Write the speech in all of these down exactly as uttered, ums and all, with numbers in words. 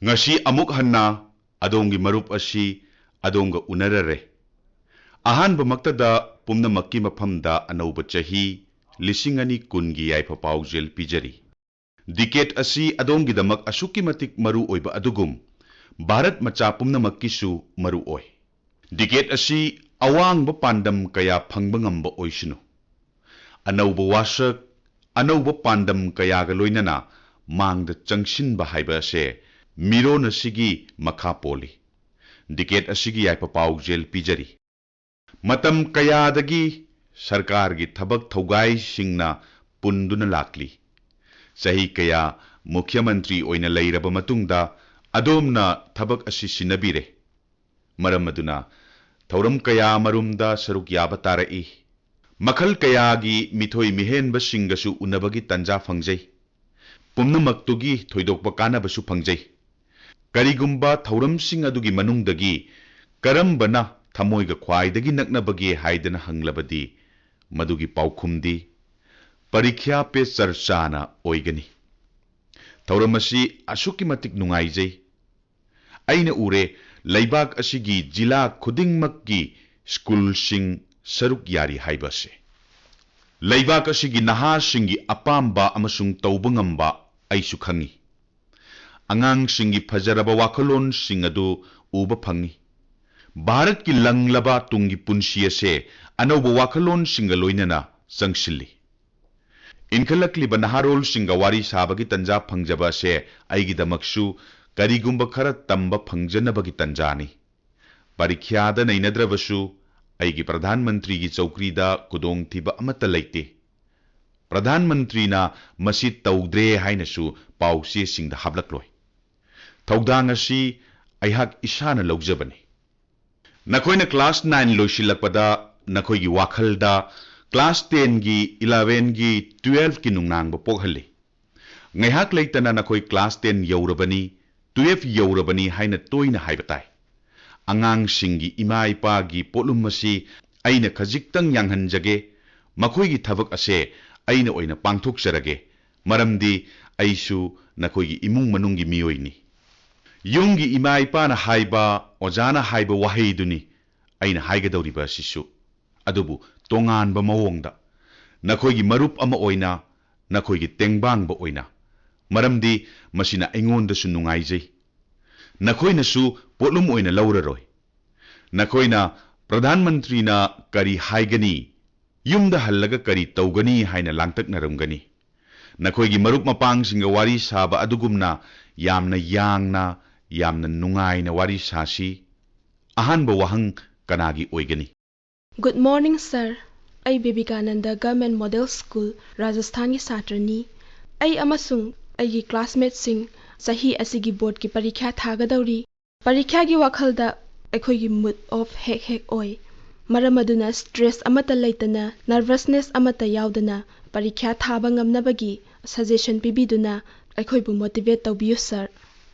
ꯉꯁꯤ ꯑꯃꯨꯛ ꯍꯟꯅ ꯑꯗꯣꯝꯒꯤ ꯃꯔꯨꯞ ꯑꯁꯤ ꯑꯗꯣꯝꯒ ꯎꯅꯔꯔꯦ꯫ ꯑꯍꯥꯟꯕꯃꯛꯇꯗ ꯄꯨꯝꯅꯃꯛꯀꯤ ꯃꯐꯝꯗ ꯑꯅꯧꯕ ꯆꯍꯤ ꯂꯤꯁꯤꯡ ꯑꯅꯤ ꯀꯨꯟꯒꯤ ꯌꯥꯏꯐ ꯄꯥꯎꯖꯦꯜ ꯄꯤꯖꯔꯤ꯫ ꯗꯤꯀꯦꯠ ꯑꯁꯤ ꯑꯗꯣꯝꯒꯤꯗꯃꯛ ꯑꯁꯨꯛꯀꯤ ꯃꯇꯤꯛ ꯃꯔꯨ ꯑꯣꯏꯕ ꯑꯗꯨꯒꯨꯝ ꯚꯥꯔꯠ ꯃꯆꯥ ꯄꯨꯝꯅꯃꯛꯀꯤꯁꯨ ꯃꯔꯨ ꯑꯣꯏ꯫ ꯗꯤꯀꯦꯠ ꯑꯁꯤ ꯑꯋꯥꯡꯕ ꯄꯥꯟꯗꯝ ꯀꯌꯥ ꯐꯪꯕ ꯉꯝꯕ ꯑꯣꯏꯁꯅꯨ꯫ ꯑꯅꯧꯕ ꯋꯥꯁꯛ, ꯑꯅꯧꯕ ꯄꯥꯟꯗꯝ ꯀꯌꯥꯒ ꯂꯣꯏꯅꯅ ꯃꯥꯡꯗ ꯆꯪꯁꯤꯟꯕ ꯍꯥꯏꯕ ꯑꯁꯦ ꯃꯤꯔꯣꯟ ꯑꯁꯤꯒꯤ ꯃꯈꯥ ꯄꯣꯜꯂꯤ꯫ ꯗꯤꯀꯦꯠ ꯑꯁꯤꯒꯤ ꯌꯥꯏꯐ ꯄꯥꯎꯖꯦꯜ ꯄꯤꯖꯔꯤ꯫ ꯃꯇꯝ ꯀꯌꯥꯗꯒꯤ ꯁꯔꯀꯥꯔꯒꯤ ꯊꯕꯛ ꯊꯧꯒꯥꯏꯁꯤꯡꯅ ꯄꯨꯟꯗꯨꯅ ꯂꯥꯛꯂꯤ꯫ ꯆꯍꯤ ꯀꯌꯥ ꯃꯨꯈ꯭ꯌ ꯃꯟꯇ꯭ꯔꯤ ꯑꯣꯏꯅ ꯂꯩꯔꯕ ꯃꯇꯨꯡꯗ ꯑꯗꯣꯝꯅ ꯊꯕꯛ ꯑꯁꯤ ꯁꯤꯟꯅꯕꯤꯔꯦ꯫ ꯃꯔꯝ ꯑꯗꯨꯅ ꯊꯧꯔꯝ ꯀꯌꯥ ꯃꯔꯨꯝꯗ ꯁꯔꯨꯛ ꯌꯥꯕ ꯇꯥꯔꯛꯏ꯫ ꯃꯈꯜ ꯀꯌꯥꯒꯤ ꯃꯤꯊꯣꯏ ꯃꯤꯍꯦꯟꯕꯁꯤꯡꯒꯁꯨ ꯎꯅꯕꯒꯤ ꯇꯟꯖꯥ ꯐꯪꯖꯩ꯫ ꯄꯨꯝꯅꯃꯛꯇꯨꯒꯤ ꯊꯣꯏꯗꯣꯛꯄ ꯀꯥꯟꯅꯕꯁꯨ ꯐꯪꯖꯩ꯫ ꯀꯔꯤꯒꯨꯝꯕ ꯊꯧꯔꯝꯁꯤꯡ ꯑꯗꯨꯒꯤ ꯃꯅꯨꯡꯗꯒꯤ ꯀꯔꯝꯕꯅ ꯊꯃꯣꯏꯒ ꯈ꯭ꯋꯥꯏꯗꯒꯤ ꯅꯛꯅꯕꯒꯦ ꯍꯥꯏꯗꯅ ꯍꯪꯂꯕꯗꯤ, ꯃꯗꯨꯒꯤ ꯄꯥꯎꯈꯨꯝꯗꯤ ꯄꯔꯤꯈ꯭ꯌꯥ ꯄꯦ ꯆꯔꯆꯥꯅ ꯑꯣꯏꯒꯅꯤ꯫ ꯊꯧꯔꯝ ꯑꯁꯤ ꯑꯁꯨꯛꯀꯤ ꯃꯇꯤꯛ ꯅꯨꯡꯉꯥꯏꯖꯩ꯫ ꯑꯩꯅ ꯎꯔꯦ, ꯂꯩꯕꯥꯛ ꯑꯁꯤꯒꯤ ꯖꯤꯂꯥ ꯈꯨꯗꯤꯡꯃꯛꯀꯤ ꯁ꯭ꯀꯨꯜꯁꯤꯡ ꯁꯔꯨꯛ ꯌꯥꯔꯤ ꯍꯥꯏꯕ ꯑꯁꯤ꯫ ꯂꯩꯕꯥꯛ ꯑꯁꯤꯒꯤ ꯅꯍꯥꯁꯤꯡꯒꯤ ꯑꯄꯥꯝꯕ ꯑꯃꯁꯨꯡ ꯇꯧꯕ ꯉꯝꯕ ꯑꯩꯁꯨ ꯈꯪꯏ꯫ ꯑꯉꯥꯡꯁꯤꯡꯒꯤ ꯐꯖꯔꯕ ꯋꯥꯈꯜꯂꯣꯟꯁꯤꯡ ꯑꯗꯨ ꯎꯕ ꯐꯪꯏ꯫ ꯚꯥꯔꯠꯀꯤ ꯂꯪꯂꯕ ꯇꯨꯡꯒꯤ ꯄꯨꯟꯁꯤ ꯑꯁꯦ ꯑꯅꯧꯕ ꯋꯥꯈꯜꯂꯣꯟꯁꯤꯡꯒ ꯂꯣꯏꯅꯅ ꯆꯪꯁꯤꯜꯂꯤ꯫ ꯏꯟꯈꯠꯂꯛꯂꯤꯕ ꯅꯍꯥꯔꯣꯜꯁꯤꯡꯒ ꯋꯥꯔꯤ ꯁꯥꯕꯒꯤ ꯇꯟꯖꯥ ꯐꯪꯖꯕ ꯑꯁꯦ ꯑꯩꯒꯤꯗꯃꯛꯁꯨ ꯀꯔꯤꯒꯨꯝꯕ ꯈꯔ ꯇꯝꯕ ꯐꯪꯖꯅꯕꯒꯤ ꯇꯟꯖꯥꯅꯤ꯫ ꯄꯔꯤꯈ꯭ꯌꯥꯗ ꯅꯩꯅꯗ꯭ꯔꯕꯁꯨ ꯑꯩꯒꯤ ꯄ꯭ꯔꯙꯥꯟ ꯃꯟꯇ꯭ꯔꯤꯒꯤ ꯆꯧꯀ꯭ꯔꯤꯗ ꯈꯨꯗꯣꯡꯊꯤꯕ ꯑꯃꯠꯇ ꯂꯩꯇꯦ꯫ ꯄ꯭ꯔꯙꯥꯟ ꯃꯟꯇ꯭ꯔꯤꯅ ꯃꯁꯤ ꯇꯧꯗ꯭ꯔꯦ ꯍꯥꯏꯅꯁꯨ ꯄꯥꯎ ꯆꯦꯁꯤꯡꯗ ꯍꯥꯞꯂꯛꯂꯣꯏ꯫ ꯊꯧꯗꯥꯡ ꯑꯁꯤ ꯑꯩꯍꯥꯛ ꯏꯁꯥꯅ ꯂꯧꯖꯕꯅꯤ꯫ ꯅꯈꯣꯏꯅ ꯀ꯭ꯂꯥꯁ ꯅꯥꯏꯟ ꯂꯣꯏꯁꯤꯜꯂꯛꯄꯗ ꯅꯈꯣꯏꯒꯤ ꯋꯥꯈꯜꯗ ꯀ꯭ꯂꯥꯁ ꯇꯦꯟꯒꯤ, ꯏꯂꯦꯚꯦꯟꯒꯤ, ꯇꯨꯋꯦꯜꯐꯀꯤ ꯅꯨꯡꯅꯥꯡꯕ ꯄꯣꯛꯍꯜꯂꯤ꯫ ꯉꯥꯏꯍꯥꯛ ꯂꯩꯇꯅ ꯅꯈꯣꯏ ꯀ꯭ꯂꯥꯁ ꯇꯦꯟ ꯌꯧꯔꯕꯅꯤ, ꯇꯨꯋꯦꯜꯐ ꯌꯧꯔꯕꯅꯤ ꯍꯥꯏꯅ ꯇꯣꯏꯅ ꯍꯥꯏꯕ ꯇꯥꯏ꯫ ꯑꯉꯥꯡꯁꯤꯡꯒꯤ ꯏꯃꯥ ꯏꯄꯥꯒꯤ ꯄꯣꯠꯂꯨꯝ ꯑꯁꯤ ꯑꯩꯅ ꯈꯖꯤꯛꯇꯪ ꯌꯥꯡꯍꯟꯖꯒꯦ, ꯃꯈꯣꯏꯒꯤ ꯊꯕꯛ ꯑꯁꯦ ꯑꯩꯅ ꯑꯣꯏꯅ ꯄꯥꯡꯊꯣꯛꯆꯔꯒꯦ, ꯃꯔꯝꯗꯤ ꯑꯩꯁꯨ ꯅꯈꯣꯏꯒꯤ ꯏꯃꯨꯡ ꯃꯅꯨꯡꯒꯤ ꯃꯤꯑꯣꯏꯅꯤ꯫ ꯌꯨꯝꯒꯤ ꯏꯃꯥ ꯏꯄꯥꯅ ꯍꯥꯏꯕ, ꯑꯣꯖꯥꯅ ꯍꯥꯏꯕ ꯋꯥꯍꯩꯗꯨꯅꯤ ꯑꯩꯅ ꯍꯥꯏꯒꯗꯧꯔꯤꯕ ꯑꯁꯤꯁꯨ, ꯑꯗꯨꯕꯨ ꯇꯣꯉꯥꯟꯕ ꯃꯑꯣꯡꯗ, ꯅꯈꯣꯏꯒꯤ ꯃꯔꯨꯞ ꯑꯃ ꯑꯣꯏꯅ, ꯅꯈꯣꯏꯒꯤ ꯇꯦꯡꯕꯥꯡꯕ ꯑꯣꯏꯅ, ꯃꯔꯝꯗꯤ ꯃꯁꯤꯅ ꯑꯩꯉꯣꯟꯗꯁꯨ ꯅꯨꯡꯉꯥꯏꯖꯩ꯫ ꯅꯈꯣꯏꯅꯁꯨ ꯄꯣꯠꯂꯨꯝ ꯑꯣꯏꯅ ꯂꯧꯔꯔꯣꯏ꯫ ꯅꯈꯣꯏꯅ ꯄ꯭ꯔꯙꯥꯟ ꯃꯟꯇ꯭ꯔꯤꯅ ꯀꯔꯤ ꯍꯥꯏꯒꯅꯤ, ꯌꯨꯝꯗ ꯍꯜꯂꯒ ꯀꯔꯤ ꯇꯧꯒꯅꯤ ꯍꯥꯏꯅ ꯂꯥꯡꯇꯛꯅꯔꯝꯒꯅꯤ꯫ ꯅꯈꯣꯏꯒꯤ ꯃꯔꯨꯞ ꯃꯄꯥꯡꯁꯤꯡꯒ ꯋꯥꯔꯤ ꯁꯥꯕ ꯑꯗꯨꯒꯨꯝꯅ ꯌꯥꯝꯅ ꯌꯥꯡꯅ, ꯌꯥꯝꯅ ꯅꯨꯡꯉꯥꯏꯅ ꯋꯥꯔꯤ ꯁꯥꯁꯤ꯫ ꯑꯍꯥꯟꯕ ꯋꯥꯍꯪ ꯀꯅꯥꯒꯤ ꯑꯣꯏꯒꯅꯤ? Good morning, sir. ꯑꯩ ꯕꯤꯕꯤꯀꯥꯅꯟꯗ Government Model School, ꯔꯥꯖꯁꯊꯥꯟꯒꯤ ꯁꯥꯇ꯭ꯔꯅꯤ꯫ ꯑꯩ ꯑꯃꯁꯨꯡ ꯑꯩꯒꯤ classmateꯁꯤꯡ ꯆꯍꯤ ꯑꯁꯤꯒꯤ boardꯀꯤ ꯄꯔꯤꯈ꯭ꯌꯥ ꯊꯥꯒꯗꯧꯔꯤ꯫ ꯄꯔꯤꯈ꯭ꯌꯥꯒꯤ ꯋꯥꯈꯜꯗ ꯑꯩꯈꯣꯏꯒꯤ mood off ꯍꯦꯛ ꯍꯦꯛ ꯑꯣꯏ꯫ ꯃꯔꯝ ꯑꯗꯨꯅ stress ꯑꯃꯠꯇ ꯂꯩꯇꯅ, nervousness ꯑꯃꯠꯇ ꯌꯥꯎꯗꯅ ꯄꯔꯤꯈ꯭ꯌꯥ ꯊꯥꯕ ꯉꯝꯅꯕꯒꯤ suggestion ꯄꯤꯕꯤꯗꯨꯅ ꯑꯩꯈꯣꯏꯕꯨ motivate ꯇꯧꯕꯤꯌꯨ, sir꯫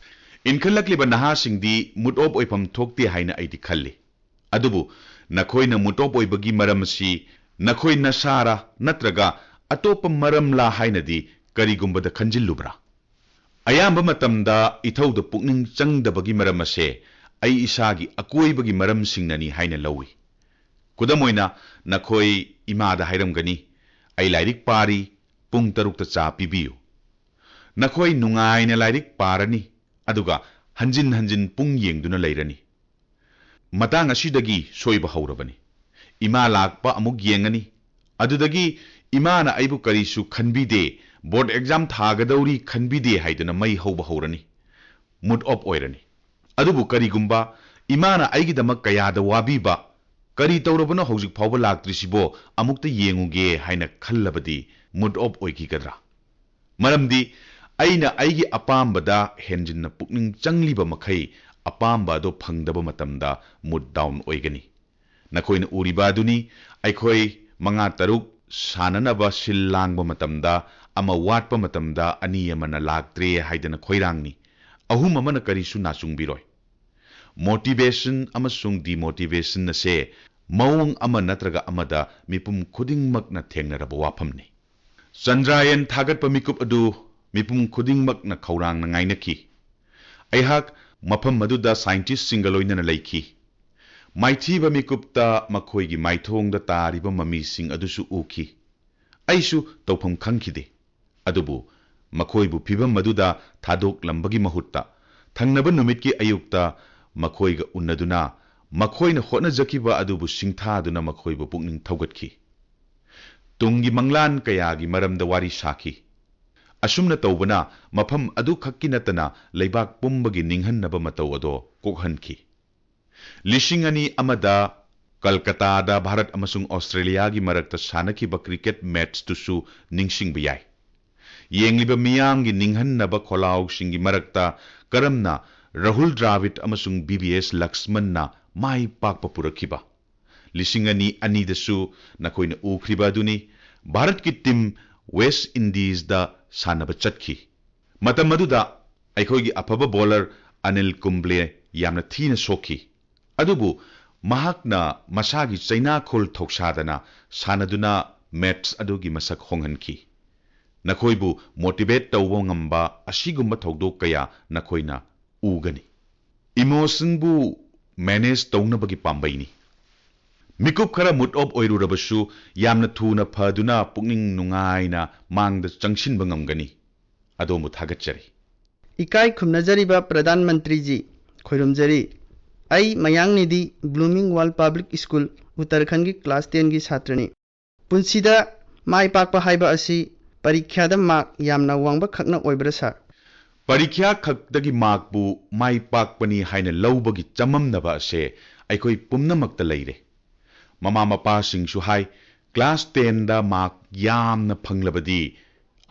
ꯏꯟꯈꯠꯂꯛꯂꯤꯕ ꯅꯍꯥꯁꯤꯡꯗꯤ mood off ꯑꯣꯏꯐꯝ ꯊꯣꯛꯇꯦ ꯍꯥꯏꯅ ꯑꯩꯗꯤ ꯈꯜꯂꯤ꯫ ꯑꯗꯨꯕꯨ ꯅꯈꯣꯏꯅ mood off ꯑꯣꯏꯕꯒꯤ ꯃꯔꯝ ꯑꯁꯤ ꯅꯈꯣꯏ ꯅꯁꯥꯔꯥ ꯅꯠꯇ꯭ꯔꯒ ꯑꯇꯣꯞꯄ ꯃꯔꯝꯂꯥ ꯍꯥꯏꯅꯗꯤ ꯀꯔꯤꯒꯨꯝꯕꯗ ꯈꯟꯖꯤꯜꯂꯨꯕ꯭ꯔꯥ? ꯑꯌꯥꯝꯕ ꯃꯇꯝꯗ ꯏꯊꯧꯗ ꯄꯨꯛꯅꯤꯡ ꯆꯪꯗꯕꯒꯤ ꯃꯔꯝ ꯑꯁꯦ ꯑꯩ ꯏꯁꯥꯒꯤ ꯑꯀꯣꯏꯕꯒꯤ ꯃꯔꯝꯁꯤꯡꯅꯅꯤ ꯍꯥꯏꯅ ꯂꯧꯏ꯫ ꯈꯨꯗꯝ ꯑꯣꯏꯅ, ꯅꯈꯣꯏ ꯏꯃꯥꯗ ꯍꯥꯏꯔꯝꯒꯅꯤ, "ꯑꯩ ꯂꯥꯏꯔꯤꯛ ꯄꯥꯔꯤ, ꯄꯨꯡ ꯇꯔꯨꯛꯇ ꯆꯥ ꯄꯤꯕꯤꯌꯨ"꯫ ꯅꯈꯣꯏ ꯅꯨꯡꯉꯥꯏꯅ ꯂꯥꯏꯔꯤꯛ ꯄꯥꯔꯅꯤ, ꯑꯗꯨꯒ ꯍꯟꯖꯤꯟ ꯍꯟꯖꯤꯟ ꯄꯨꯡ ꯌꯦꯡꯗꯨꯅ ꯂꯩꯔꯅꯤ꯫ ꯃꯇꯥꯡ ꯑꯁꯤꯗꯒꯤ ꯁꯣꯏꯕ ꯍꯧꯔꯕꯅꯤ꯫ ꯏꯃꯥ ꯂꯥꯛꯄ ꯑꯃꯨꯛ ꯌꯦꯡꯉꯅꯤ꯫ ꯑꯗꯨꯗꯒꯤ ꯏꯃꯥꯅ ꯑꯩꯕꯨ ꯀꯔꯤꯁꯨ ꯈꯟꯕꯤꯗꯦ, board exam ꯊꯥꯒꯗꯧꯔꯤ ꯈꯟꯕꯤꯗꯦ ꯍꯥꯏꯗꯨꯅ ꯃꯩ ꯍꯧꯕ ꯍꯧꯔꯅꯤ꯫ Mood off ꯑꯣꯏꯔꯅꯤ꯫ ꯑꯗꯨꯕꯨ ꯀꯔꯤꯒꯨꯝꯕ ꯏꯃꯥꯅ ꯑꯩꯒꯤꯗꯃꯛ ꯀꯌꯥꯗ ꯋꯥꯕꯤꯕ, "ꯀꯔꯤ ꯇꯧꯔꯕꯅꯣ ꯍꯧꯖꯤꯛ ꯐꯥꯎꯕ ꯂꯥꯛꯇ꯭ꯔꯤꯁꯤꯕꯣ, ꯑꯃꯨꯛꯇ ꯌꯦꯡꯉꯨꯒꯦ" ꯍꯥꯏꯅ ꯈꯜꯂꯕꯗꯤ mood off ꯑꯣꯏꯈꯤꯒꯗ꯭ꯔꯥ? ꯃꯔꯝꯗꯤ ꯑꯩꯅ ꯑꯩꯒꯤ ꯑꯄꯥꯝꯕꯗ ꯍꯦꯟꯖꯤꯟꯅ ꯄꯨꯛꯅꯤꯡ ꯆꯪꯂꯤꯕ ꯃꯈꯩ ꯑꯄꯥꯝꯕ ꯑꯗꯨ ꯐꯪꯗꯕ ꯃꯇꯝꯗ mood down ꯑꯣꯏꯒꯅꯤ꯫ ꯅꯈꯣꯏꯅ ꯎꯔꯤꯕ ꯑꯗꯨꯅꯤ, ꯑꯩꯈꯣꯏ ꯃꯉꯥ ꯇꯔꯨꯛ ꯁꯥꯟꯅꯅꯕ ꯁꯤꯜ ꯂꯥꯡꯕ ꯃꯇꯝꯗ, ꯑꯃ ꯋꯥꯠꯄ ꯃꯇꯝꯗ ꯑꯅꯤ ꯑꯃꯅ ꯂꯥꯛꯇ꯭ꯔꯦ ꯍꯥꯏꯗꯅ ꯈꯣꯏꯔꯥꯡꯅꯤ꯫ ꯑꯍꯨꯝ ꯑꯃꯅ ꯀꯔꯤꯁꯨ ꯅꯥꯆꯨꯡꯕꯤꯔꯣꯏ꯫ Motivation ꯑꯃꯁꯨꯡ demotivation ꯑꯁꯦ ꯃꯑꯣꯡ ꯑꯃ ꯅꯠꯇ꯭ꯔꯒ ꯑꯃꯗ ꯃꯤꯄꯨꯝ ꯈꯨꯗꯤꯡꯃꯛꯅ ꯊꯦꯡꯅꯔꯕ ꯋꯥꯐꯝꯅꯤ꯫ ꯆꯟꯗ꯭ꯔꯌꯥꯟ ꯊꯥꯒꯠꯄ ꯃꯤꯀꯨꯞ ꯑꯗꯨ ꯃꯤꯄꯨꯝ ꯈꯨꯗꯤꯡꯃꯛꯅ ꯈꯧꯔꯥꯡꯅ ꯉꯥꯏꯅꯈꯤ꯫ ꯑꯩꯍꯥꯛ ꯃꯐꯝ ꯑꯗꯨꯗ ꯁꯥꯏꯟꯇꯤꯁꯁꯤꯡꯒ ꯂꯣꯏꯅꯅ ꯂꯩꯈꯤ꯫ ꯃꯥꯏꯊꯤꯕ ꯃꯤꯀꯨꯞꯇ ꯃꯈꯣꯏꯒꯤ ꯃꯥꯏꯊꯣꯡꯗ ꯇꯥꯔꯤꯕ ꯃꯃꯤꯁꯤꯡ ꯑꯗꯨꯁꯨ ꯎꯈꯤ꯫ ꯑꯩꯁꯨ ꯇꯧꯐꯝ ꯈꯪꯈꯤꯗꯦ꯫ ꯑꯗꯨꯕꯨ ꯃꯈꯣꯏꯕꯨ ꯐꯤꯚꯝ ꯑꯗꯨꯗ ꯊꯥꯗꯣꯛꯂꯝꯕꯒꯤ ꯃꯍꯨꯠꯇ, ꯊꯪꯅꯕ ꯅꯨꯃꯤꯠꯀꯤ ꯑꯌꯨꯛꯇ ꯃꯈꯣꯏꯒ ꯎꯅꯗꯨꯅ, ꯃꯈꯣꯏꯅ ꯍꯣꯠꯅꯖꯈꯤꯕ ꯑꯗꯨꯕꯨ ꯁꯤꯡꯊꯥꯗꯨꯅ ꯃꯈꯣꯏꯕꯨ ꯄꯨꯛꯅꯤꯡ ꯊꯧꯒꯠꯈꯤ꯫ ꯇꯨꯡꯒꯤ ꯃꯪꯂꯥꯟ ꯀꯌꯥꯒꯤ ꯃꯔꯝꯗ ꯋꯥꯔꯤ ꯁꯥꯈꯤ꯫ ꯑꯁꯨꯝꯅ ꯇꯧꯕꯅ ꯃꯐꯝ ꯑꯗꯨꯈꯛꯀꯤ ꯅꯠꯇꯅ ꯂꯩꯕꯥꯛ ꯄꯨꯝꯕꯒꯤ ꯅꯤꯡꯍꯟꯅꯕ ꯃꯇꯧ ꯑꯗꯣ ꯀꯣꯛꯍꯟꯈꯤ꯫ ꯂꯤꯁꯤꯡ ꯑꯅꯤ ꯑꯃꯗ ꯀꯜꯀꯇꯥꯗ ꯚꯥꯔꯠ ꯑꯃꯁꯨꯡ ꯑꯣꯁꯇ꯭ꯔꯦꯂꯤꯌꯥꯒꯤ ꯃꯔꯛꯇ ꯁꯥꯟꯅꯈꯤꯕ ꯀ꯭ꯔꯤꯀꯦꯠ ꯃꯦꯠꯆꯇꯨꯁꯨ ꯅꯤꯡꯁꯤꯡꯕ ꯌꯥꯏ꯫ ꯌꯦꯡꯂꯤꯕ ꯃꯤꯌꯥꯝꯒꯤ ꯅꯤꯡꯍꯟꯅꯕ ꯈꯣꯜꯂꯥꯎꯁꯤꯡꯒꯤ ꯃꯔꯛꯇ ꯀꯔꯝꯅ ꯔꯥꯍꯨꯜ ꯗ꯭ꯔꯥꯕꯤꯗ ꯑꯃꯁꯨꯡ ꯕꯤ ꯕꯤ ꯑꯦꯁ ꯂꯛꯁꯃꯟꯅ ꯃꯥꯏ ꯄꯥꯛꯄ ꯄꯨꯔꯛꯈꯤꯕ? ꯂꯤꯁꯤꯡ ꯑꯅꯤ ꯑꯅꯤꯗꯁꯨ ꯅꯈꯣꯏꯅ ꯎꯈ꯭ꯔꯤꯕ ꯑꯗꯨꯅꯤ, ꯚꯥꯔꯠꯀꯤ ꯇꯤꯝ ꯋꯦꯁ ꯏꯟꯗꯤꯖꯗ ꯁꯥꯟꯅꯕ ꯆꯠꯈꯤ꯫ ꯃꯇꯝ ꯑꯗꯨꯗ ꯑꯩꯈꯣꯏꯒꯤ ꯑꯐꯕ ꯕꯣꯂꯔ ꯑꯅꯤꯜ ꯀꯨꯝꯕ꯭ꯂꯦ ꯌꯥꯝꯅ ꯊꯤꯅ ꯁꯣꯛꯈꯤ꯫ ꯑꯗꯨꯕꯨ ꯃꯍꯥꯛꯅ ꯃꯁꯥꯒꯤ ꯆꯩꯅꯥꯈꯣꯜ ꯊꯧꯁꯥꯗꯅ ꯁꯥꯟꯅꯗꯨꯅ ꯃꯦꯠꯆ ꯑꯗꯨꯒꯤ ꯃꯁꯛ ꯍꯣꯡꯍꯟꯈꯤ꯫ ꯅꯈꯣꯏꯕꯨ ꯃꯣꯇꯤꯚꯦꯠ ꯇꯧꯕ ꯉꯝꯕ ꯑꯁꯤꯒꯨꯝꯕ ꯊꯧꯗꯣꯛ ꯀꯌꯥ ꯅꯈꯣꯏꯅ ꯎꯒꯅꯤ꯫ ꯏꯃꯣꯁꯟꯕꯨ ꯃꯦꯅꯦꯖ ꯇꯧꯅꯕꯒꯤ ꯄꯥꯝꯕꯩꯅꯤ꯫ ꯃꯤꯀꯨꯞ ꯈꯔ ꯃꯨꯗ ꯑꯣꯐ ꯑꯣꯏꯔꯨꯔꯕꯁꯨ, ꯌꯥꯝꯅ ꯊꯨꯅ ꯐꯗꯨꯅ ꯄꯨꯛꯅꯤꯡ ꯅꯨꯡꯉꯥꯏꯅ ꯃꯥꯡꯗ ꯆꯪꯁꯤꯟꯕ ꯉꯝꯒꯅꯤ꯫ ꯑꯗꯣꯝꯕꯨ ꯊꯥꯒꯠꯆꯔꯤ꯫ ꯏꯀꯥꯏ ꯈꯨꯝꯅꯖꯔꯤꯕ ꯄ꯭ꯔꯙꯥꯟ ꯃꯟꯇ꯭ꯔꯤꯖꯤ, ꯈꯣꯏꯔꯨꯝꯖꯔꯤ꯫ ꯑꯩ ꯃꯌꯥꯡꯅꯤꯗꯤ, ꯕ꯭ꯂꯨꯃꯤꯡ ꯋꯥꯜ ꯄꯕ꯭ꯂꯤꯛ ꯁ꯭ꯀꯨꯜ, ꯎꯠꯇꯔꯈꯟꯒꯤ ꯀ꯭ꯂꯥꯁ ꯇꯦꯟꯒꯤ ꯁꯥꯇ꯭ꯔꯅꯤ꯫ ꯄꯨꯟꯁꯤꯗ ꯃꯥꯏ ꯄꯥꯛꯄ ꯍꯥꯏꯕ ꯑꯁꯤ ꯄꯔꯤꯈ꯭ꯌꯥꯗ ꯃꯥꯔꯛ ꯌꯥꯝꯅ ꯋꯥꯡꯕ ꯈꯛꯅ ꯑꯣꯏꯕ꯭ꯔꯥ ꯁꯥꯔ? ꯄꯔꯤꯈ꯭ꯌꯥ ꯈꯛꯇꯒꯤ ꯃꯥꯔꯛꯄꯨ ꯃꯥꯏ ꯄꯥꯛꯄꯅꯤ ꯍꯥꯏꯅ ꯂꯧꯕꯒꯤ ꯆꯃꯝꯅꯕ ꯑꯁꯦ ꯑꯩꯈꯣꯏ ꯄꯨꯝꯅꯃꯛꯇ ꯂꯩꯔꯦ꯫ ꯃꯃꯥ ꯃꯄꯥꯁꯤꯡꯁꯨ ꯍꯥꯏ, ꯀ꯭ꯂꯥꯁ ꯇꯦꯟꯗ ꯃꯥꯔꯛ ꯌꯥꯝꯅ ꯐꯪꯂꯕꯗꯤ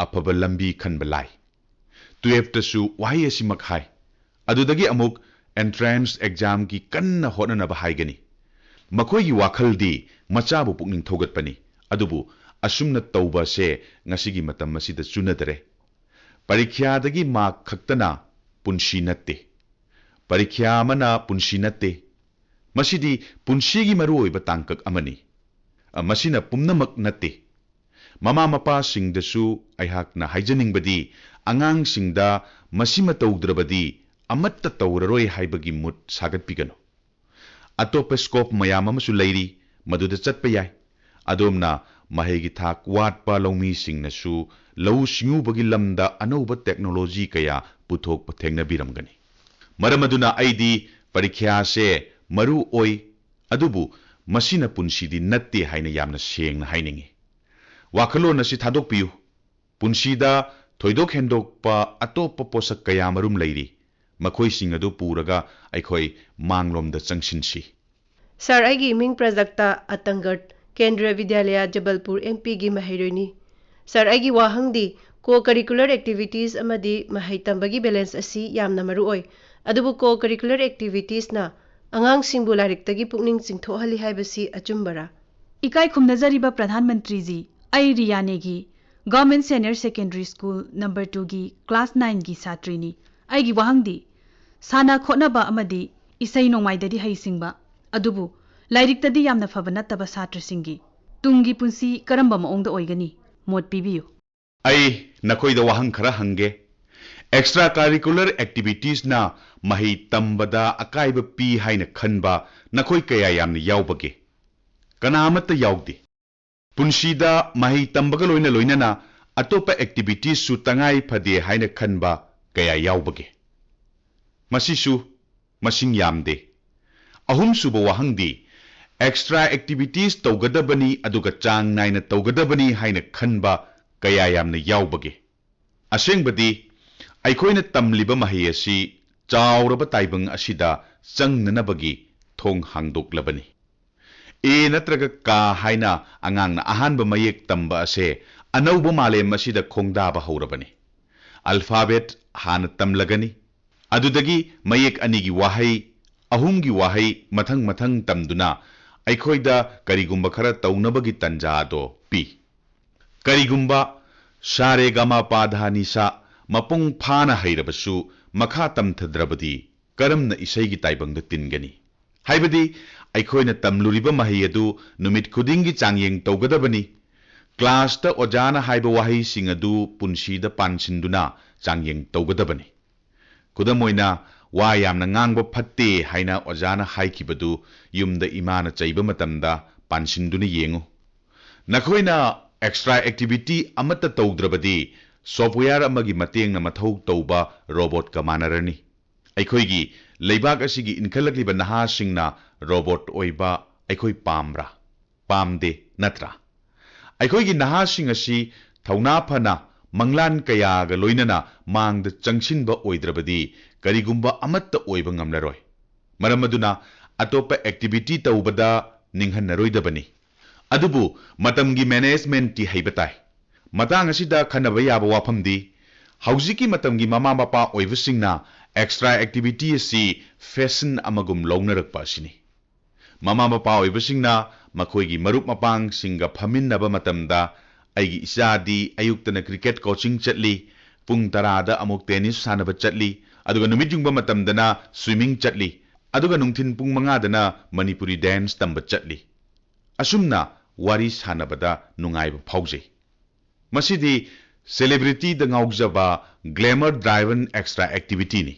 ꯑꯐꯕ ꯂꯝꯕꯤ ꯈꯟꯕ ꯂꯥꯏ꯫ ꯇꯨꯌꯦꯜꯐꯇꯁꯨ ꯋꯥꯍꯩ ꯑꯁꯤꯃꯛ ꯍꯥꯏ꯫ ꯑꯗꯨꯗꯒꯤ ꯑꯃꯨꯛ ꯑꯦꯟꯇ꯭ꯔꯥꯟꯁ ꯑꯦꯛꯖꯥꯝꯒꯤ ꯀꯟꯅ ꯍꯣꯠꯅꯅꯕ ꯍꯥꯏꯒꯅꯤ꯫ ꯃꯈꯣꯏꯒꯤ ꯋꯥꯈꯜꯗꯤ ꯃꯆꯥꯕꯨ ꯄꯨꯛꯅꯤꯡ ꯊꯧꯒꯠꯄꯅꯤ꯫ ꯑꯗꯨꯕꯨ ꯑꯁꯨꯝꯅ ꯇꯧꯕ ꯑꯁꯦ ꯉꯁꯤꯒꯤ ꯃꯇꯝ ꯑꯁꯤꯗ ꯆꯨꯅꯗꯔꯦ꯫ ꯄꯔꯤꯈ꯭ꯌꯥꯗꯒꯤ ꯃꯥꯔꯛ ꯈꯛꯇꯅ ꯄꯨꯟꯁꯤ ꯅꯠꯇꯦ꯫ ꯄꯔꯤꯈ꯭ꯌꯥ ꯑꯃꯅ ꯄꯨꯟꯁꯤ ꯅꯠꯇꯦ꯫ ꯃꯁꯤꯗꯤ ꯄꯨꯟꯁꯤꯒꯤ ꯃꯔꯨꯑꯣꯏꯕ ꯇꯥꯡꯀꯛ ꯑꯃꯅꯤ꯫ ꯑ, ꯃꯁꯤꯅ ꯄꯨꯝꯅꯃꯛ ꯅꯠꯇꯦ꯫ ꯃꯃꯥ ꯃꯄꯥꯁꯤꯡꯗꯁꯨ ꯑꯩꯍꯥꯛꯅ ꯍꯥꯏꯖꯅꯤꯡꯕꯗꯤ, ꯑꯉꯥꯡꯁꯤꯡꯗ ꯃꯁꯤꯃ ꯇꯧꯗ꯭ꯔꯕꯗꯤ ꯑꯃꯠꯇ ꯇꯧꯔꯔꯣꯏ ꯍꯥꯏꯕꯒꯤ ꯃꯨꯠ ꯁꯥꯒꯠꯄꯤꯒꯅꯨ꯫ ꯑꯇꯣꯞꯄ ꯁ꯭ꯀꯣꯞ ꯃꯌꯥꯝ ꯑꯃꯁꯨ ꯂꯩꯔꯤ, ꯃꯗꯨꯗ ꯆꯠꯄ ꯌꯥꯏ꯫ ꯑꯗꯣꯝꯅ ꯃꯍꯩꯒꯤ ꯊꯥꯛ ꯋꯥꯠꯄ ꯂꯧꯃꯤꯁꯤꯡꯅꯁꯨ ꯂꯧꯎ ꯁꯤꯡꯎꯕꯒꯤ ꯂꯝꯗ ꯑꯅꯧꯕ ꯇꯦꯛꯅꯣꯂꯣꯖꯤ ꯀꯌꯥ ꯄꯨꯊꯣꯛꯄ ꯊꯦꯡꯅꯕꯤꯔꯝꯒꯅꯤ꯫ ꯃꯔꯝ ꯑꯗꯨꯅ ꯑꯩꯗꯤ ꯄꯔꯤꯈ꯭ꯌꯥꯁꯦ ꯃꯔꯨ ꯑꯣꯏ, ꯑꯗꯨꯕꯨ ꯃꯁꯤꯅ ꯄꯨꯟꯁꯤꯗꯤ ꯅꯠꯇꯦ ꯍꯥꯏꯅ ꯌꯥꯝꯅ ꯁꯦꯡꯅ ꯍꯥꯏꯅꯤꯡꯏ꯫ ꯋꯥꯈꯜꯂꯣꯟ ꯑꯁꯤ ꯊꯥꯗꯣꯛꯄꯤꯌꯨ꯫ ꯄꯨꯟꯁꯤꯗ ꯊꯣꯏꯗꯣꯛ ꯍꯦꯟꯗꯣꯛꯄ ꯑꯇꯣꯞꯄ ꯄꯣꯠꯁꯛ ꯀꯌꯥ ꯃꯔꯨꯝ ꯂꯩꯔꯤ꯫ ꯃꯈꯣꯏꯁꯤꯡ ꯑꯗꯨ ꯄꯨꯔꯒ ꯑꯩꯈꯣꯏ ꯃꯥꯡꯂꯣꯝꯗ ꯆꯪꯁꯤꯟꯁꯤ꯫ ꯁꯥꯔ, ꯑꯩꯒꯤ ꯏꯃꯤꯡ ꯄ꯭ꯔꯖꯛꯇ ꯑꯇꯪꯒꯠ, ꯀꯦꯟꯗ꯭ꯔꯤꯌ ꯕꯤꯗ꯭ꯌꯥꯂꯌ ꯖꯕꯜꯄꯨꯔ ꯑꯦꯝ ꯄꯤꯒꯤ ꯃꯍꯩꯔꯣꯏꯅꯤ꯫ ꯁꯥꯔ, ꯑꯩꯒꯤ ꯋꯥꯍꯪꯗꯤ co-curricular activities ꯑꯃꯗꯤ ꯃꯍꯩ ꯇꯝꯕꯒꯤ ꯕꯦꯂꯦꯟꯁ ꯑꯁꯤ ꯌꯥꯝꯅ ꯃꯔꯨ ꯑꯣꯏ꯫ ꯑꯗꯨꯕꯨ co-curricular activitiesꯅ ꯑꯉꯥꯡꯁꯤꯡꯕꯨ ꯂꯥꯏꯔꯤꯛꯇꯒꯤ ꯄꯨꯛꯅꯤꯡ ꯆꯤꯡꯊꯣꯛꯍꯜꯂꯤ ꯍꯥꯏꯕꯁꯤ ꯑꯆꯨꯝꯕꯔꯥ? ꯏꯀꯥꯏ ꯈꯨꯝꯅꯖꯔꯤꯕ ꯄ꯭ꯔꯙꯥꯟ ꯃꯟꯇ꯭ꯔꯤꯖꯤ, ꯑꯩ ꯔꯤꯌꯥ ꯅꯦꯒꯤ, Government Senior Secondary School number twoꯒꯤ class nineꯒꯤ ꯁꯥꯇ꯭ꯔꯤꯅꯤ꯫ ꯑꯩꯒꯤ ꯋꯥꯍꯪꯗꯤ, ꯁꯥꯟꯅ ꯈꯣꯠꯅꯕ ꯑꯃꯗꯤ ꯏꯁꯩ ꯅꯣꯡꯃꯥꯏꯗꯗꯤ ꯍꯩꯁꯤꯡꯕ, ꯑꯗꯨꯕꯨ ꯂꯥꯏꯔꯤꯛꯇꯗꯤ ꯌꯥꯝꯅ ꯐꯕ ꯅꯠꯇꯕ ꯁꯥꯇ꯭ꯔꯁꯤꯡꯒꯤ ꯇꯨꯡꯒꯤ ꯄꯨꯟꯁꯤ ꯀꯔꯝꯕ ꯃꯑꯣꯡꯗ ꯑꯣꯏꯒꯅꯤ? ꯃꯣꯠ ꯄꯤꯕꯤꯌꯨ꯫ ꯑꯩ ꯅꯈꯣꯏꯗ ꯋꯥꯍꯪ ꯈꯔ ꯍꯪꯒꯦ꯫ Extra curricular activitiesꯅ ꯃꯍꯩ ꯇꯝꯕꯗ ꯑꯀꯥꯏꯕ ꯄꯤ ꯍꯥꯏꯅ ꯈꯟꯕ ꯅꯈꯣꯏ ꯀꯌꯥ ꯌꯥꯝꯅ ꯌꯥꯎꯕꯒꯦ? ꯀꯅꯥ ꯑꯃꯠꯇ ꯌꯥꯎꯗꯦ꯫ ꯄꯨꯟꯁꯤꯗ ꯃꯍꯩ ꯇꯝꯕꯒ ꯂꯣꯏꯅ ꯂꯣꯏꯅꯅ ꯑꯇꯣꯞꯄ activitiesꯁꯨ ꯇꯉꯥꯏ ꯐꯗꯦ ꯍꯥꯏꯅ ꯈꯟꯕ ꯀꯌꯥ ꯌꯥꯎꯕꯒꯦ? ꯃꯁꯤꯁꯨ ꯃꯁꯤꯡ ꯌꯥꯝꯗꯦ꯫ ꯑꯍꯨꯝꯁꯨꯕ ꯋꯥꯍꯪꯗꯤ, extra activities ꯇꯧꯒꯗꯕꯅꯤ ꯑꯗꯨꯒ ꯆꯥꯡ ꯅꯥꯏꯅ ꯇꯧꯒꯗꯕꯅꯤ ꯍꯥꯏꯅ ꯈꯟꯕ ꯀꯌꯥ ꯌꯥꯝꯅ ꯌꯥꯎꯕꯒꯦ? ꯑꯁꯦꯡꯕꯗꯤ, ꯑꯩꯈꯣꯏꯅ ꯇꯝꯂꯤꯕ ꯃꯍꯩ ꯑꯁꯤ ꯆꯥꯎꯔꯕ ꯇꯥꯏꯕꯪ ꯑꯁꯤꯗ ꯆꯪꯅꯅꯕꯒꯤ ꯊꯣꯡ ꯍꯥꯡꯗꯣꯛꯂꯕꯅꯤ꯫ ꯑꯦ ꯅꯠꯇ꯭ꯔꯒ ꯀꯥ ꯍꯥꯏꯅ ꯑꯉꯥꯡꯅ ꯑꯍꯥꯟꯕ ꯃꯌꯦꯛ ꯇꯝꯕ ꯑꯁꯦ ꯑꯅꯧꯕ ꯃꯥꯂꯦꯝ ꯑꯁꯤꯗ ꯈꯣꯡꯗꯥꯕ ꯍꯧꯔꯕꯅꯤ꯫ Alphabet ꯍꯥꯟꯅ ꯇꯝꯂꯒꯅꯤ, ꯑꯗꯨꯗꯒꯤ ꯃꯌꯦꯛ ꯑꯅꯤꯒꯤ ꯋꯥꯍꯩ, ꯑꯍꯨꯝꯒꯤ ꯋꯥꯍꯩ ꯃꯊꯪ ꯃꯊꯪ ꯇꯝꯗꯨꯅ ꯑꯩꯈꯣꯏꯗ ꯀꯔꯤꯒꯨꯝꯕ ꯈꯔ ꯇꯧꯅꯕꯒꯤ ꯇꯟꯖꯥ ꯑꯗꯣ ꯄꯤ꯫ ꯀꯔꯤꯒꯨꯝꯕ ꯁꯥ ꯔꯦ ꯒ ꯃ ꯄ ꯙ ꯅꯤ ꯁꯥ ꯃꯄꯨꯡ ꯐꯥꯅ ꯍꯩꯔꯕꯁꯨ ꯃꯈꯥ ꯇꯝꯊꯗ꯭ꯔꯕꯗꯤ ꯀꯔꯝꯅ ꯏꯁꯩꯒꯤ ꯇꯥꯏꯕꯪꯗ ꯇꯤꯟꯒꯅꯤ? ꯍꯥꯏꯕꯗꯤ ꯑꯩꯈꯣꯏꯅ ꯇꯝꯂꯨꯔꯤꯕ ꯃꯍꯩ ꯑꯗꯨ ꯅꯨꯃꯤꯠ ꯈꯨꯗꯤꯡꯒꯤ ꯆꯥꯡꯌꯦꯡ ꯇꯧꯒꯗꯕꯅꯤ꯫ ꯀ꯭ꯂꯥꯁꯇ ꯑꯣꯖꯥꯅ ꯍꯥꯏꯕ ꯋꯥꯍꯩꯁꯤꯡ ꯑꯗꯨ ꯄꯨꯟꯁꯤꯗ ꯄꯥꯟꯁꯤꯟꯗꯨꯅ ꯆꯥꯡꯌꯦꯡ ꯇꯧꯒꯗꯕꯅꯤ꯫ ꯈꯨꯗꯝ ꯑꯣꯏꯅ, ꯋꯥ ꯌꯥꯝꯅ ꯉꯥꯡꯕ ꯐꯠꯇꯦ ꯍꯥꯏꯅ ꯑꯣꯖꯥꯅ ꯍꯥꯏꯈꯤꯕꯗꯨ ꯌꯨꯝꯗ ꯏꯃꯥꯅ ꯆꯩꯕ ꯃꯇꯝꯗ ꯄꯥꯟꯁꯤꯟꯗꯨꯅ ꯌꯦꯡꯉꯨ꯫ ꯅꯈꯣꯏꯅ extra activity ꯑꯃꯠꯇ ꯇꯧꯗ꯭ꯔꯕꯗꯤ, software ꯑꯃꯒꯤ ꯃꯇꯦꯡꯅ ꯃꯊꯧ ꯇꯧꯕ robotꯀ ꯃꯥꯟꯅꯔꯅꯤ꯫ ꯑꯩꯈꯣꯏꯒꯤ ꯂꯩꯕꯥꯛ ꯑꯁꯤꯒꯤ ꯏꯟꯈꯠꯂꯛꯂꯤꯕ ꯅꯍꯥꯁꯤꯡꯅ robot ꯑꯣꯏꯕ ꯑꯩꯈꯣꯏ ꯄꯥꯝꯕ꯭ꯔꯥ? ꯄꯥꯝꯗꯦ, ꯅꯠꯇ꯭ꯔꯥ? ꯑꯩꯈꯣꯏꯒꯤ ꯅꯍꯥꯁꯤꯡ ꯑꯁꯤ ꯊꯧꯅꯥ ꯐꯅ ꯃꯪꯂꯥꯟ ꯀꯌꯥꯒ ꯂꯣꯏꯅꯅ ꯃꯥꯡꯗ ꯆꯪꯁꯤꯟꯕ ꯑꯣꯏꯗ꯭ꯔꯕꯗꯤ ꯀꯔꯤꯒꯨꯝꯕ ꯑꯃꯠꯇ ꯑꯣꯏꯕ ꯉꯝꯂꯔꯣꯏ꯫ ꯃꯔꯝ ꯑꯗꯨꯅ ꯑꯇꯣꯞꯄ activity ꯇꯧꯕꯗ ꯅꯤꯡꯍꯟꯅꯔꯣꯏꯗꯕꯅꯤ꯫ ꯑꯗꯨꯕꯨ ꯃꯇꯝꯒꯤ managementꯇꯤ ꯍꯩꯕ ꯇꯥꯏ꯫ ꯃꯇꯥꯡ ꯑꯁꯤꯗ ꯈꯟꯅꯕ ꯌꯥꯕ ꯋꯥꯐꯝꯗꯤ, ꯍꯧꯖꯤꯛꯀꯤ ꯃꯇꯝꯒꯤ ꯃꯃꯥ ꯃꯄꯥ ꯑꯣꯏꯕꯁꯤꯡꯅ extra activity ꯑꯁꯤ fashion ꯑꯃꯒꯨꯝ ꯂꯧꯅꯔꯛꯄ ꯑꯁꯤꯅꯤ꯫ ꯃꯃꯥ ꯃꯄꯥ ꯑꯣꯏꯕꯁꯤꯡꯅ ꯃꯈꯣꯏꯒꯤ ꯃꯔꯨꯞ ꯃꯄꯥꯡꯁꯤꯡꯒ ꯐꯝꯃꯤꯟꯅꯕ ꯃꯇꯝꯗ, "ꯑꯩꯒꯤ ꯏꯆꯥꯗꯤ ꯑꯌꯨꯛꯇꯅ cricket coaching ꯆꯠꯂꯤ, ꯄꯨꯡ ꯇꯔꯥꯗ ꯑꯃꯨꯛ tennis ꯁꯥꯟꯅꯕ ꯆꯠꯂꯤ, ꯑꯗꯨꯒ ꯅꯨꯃꯤꯠ ꯌꯨꯡꯕ ꯃꯇꯝꯗꯅ swimming ꯆꯠꯂꯤ, ꯑꯗꯨꯒ ꯅꯨꯡꯊꯤꯜ ꯄꯨꯡ ꯃꯉꯥꯗꯅ ꯃꯅꯤꯄꯨꯔꯤ dance ꯇꯝꯕ ꯆꯠꯂꯤ"꯫ ꯑꯁꯨꯝꯅ ꯋꯥꯔꯤ ꯁꯥꯟꯅꯕꯗ ꯅꯨꯡꯉꯥꯏꯕ ꯐꯥꯎꯖꯩ꯫ ꯃꯁꯤꯗꯤ celebrityꯗ ꯉꯥꯎꯖꯕ, glamour driven extra activityꯅꯤ꯫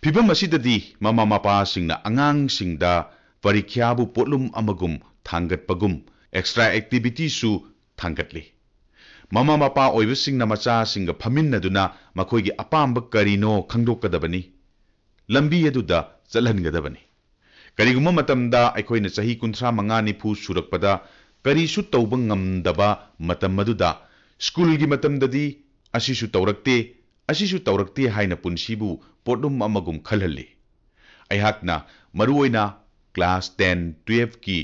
ꯐꯤꯚꯝ ꯑꯁꯤꯗꯗꯤ ꯃꯃꯥ ꯃꯄꯥꯁꯤꯡꯅ ꯑꯉꯥꯡꯁꯤꯡꯗ ꯄꯔꯤꯈ꯭ꯌꯥꯕꯨ ꯄꯣꯠꯂꯨꯝ ꯑꯃꯒꯨꯝ ꯊꯥꯡꯒꯠꯄꯒꯨꯝ extra activityꯁꯨ ꯊꯥꯡꯒꯠꯂꯤ꯫ ꯃꯃꯥ ꯃꯄꯥ ꯑꯣꯏꯕꯁꯤꯡꯅ ꯃꯆꯥꯁꯤꯡꯒ ꯐꯝꯃꯤꯟꯅꯗꯨꯅ ꯃꯈꯣꯏꯒꯤ ꯑꯄꯥꯝꯕ ꯀꯔꯤꯅꯣ ꯈꯪꯗꯣꯛꯀꯗꯕꯅꯤ, ꯂꯝꯕꯤ ꯑꯗꯨꯗ ꯆꯠꯍꯟꯒꯗꯕꯅꯤ꯫ ꯀꯔꯤꯒꯨꯝꯕ ꯃꯇꯝꯗ ꯑꯩꯈꯣꯏꯅ ꯆꯍꯤ ꯀꯨꯟꯊ꯭ꯔꯥ ꯃꯉꯥ ꯅꯤꯐꯨ ꯁꯨꯔꯛꯄꯗ ꯀꯔꯤꯁꯨ ꯇꯧꯕ ꯉꯝꯗꯕ ꯃꯇꯝ ꯑꯗꯨꯗ, ꯁ꯭ꯀꯨꯜꯒꯤ ꯃꯇꯝꯗꯗꯤ ꯑꯁꯤꯁꯨ ꯇꯧꯔꯛꯇꯦ, ꯑꯁꯤꯁꯨ ꯇꯧꯔꯛꯇꯦ ꯍꯥꯏꯅ ꯄꯨꯟꯁꯤꯕꯨ ꯄꯣꯠꯂꯨꯝ ꯑꯃꯒꯨꯝ ꯈꯜꯍꯜꯂꯤ꯫ ꯑꯩꯍꯥꯛꯅ ꯃꯔꯨꯑꯣꯏꯅ class ten, twelveꯀꯤ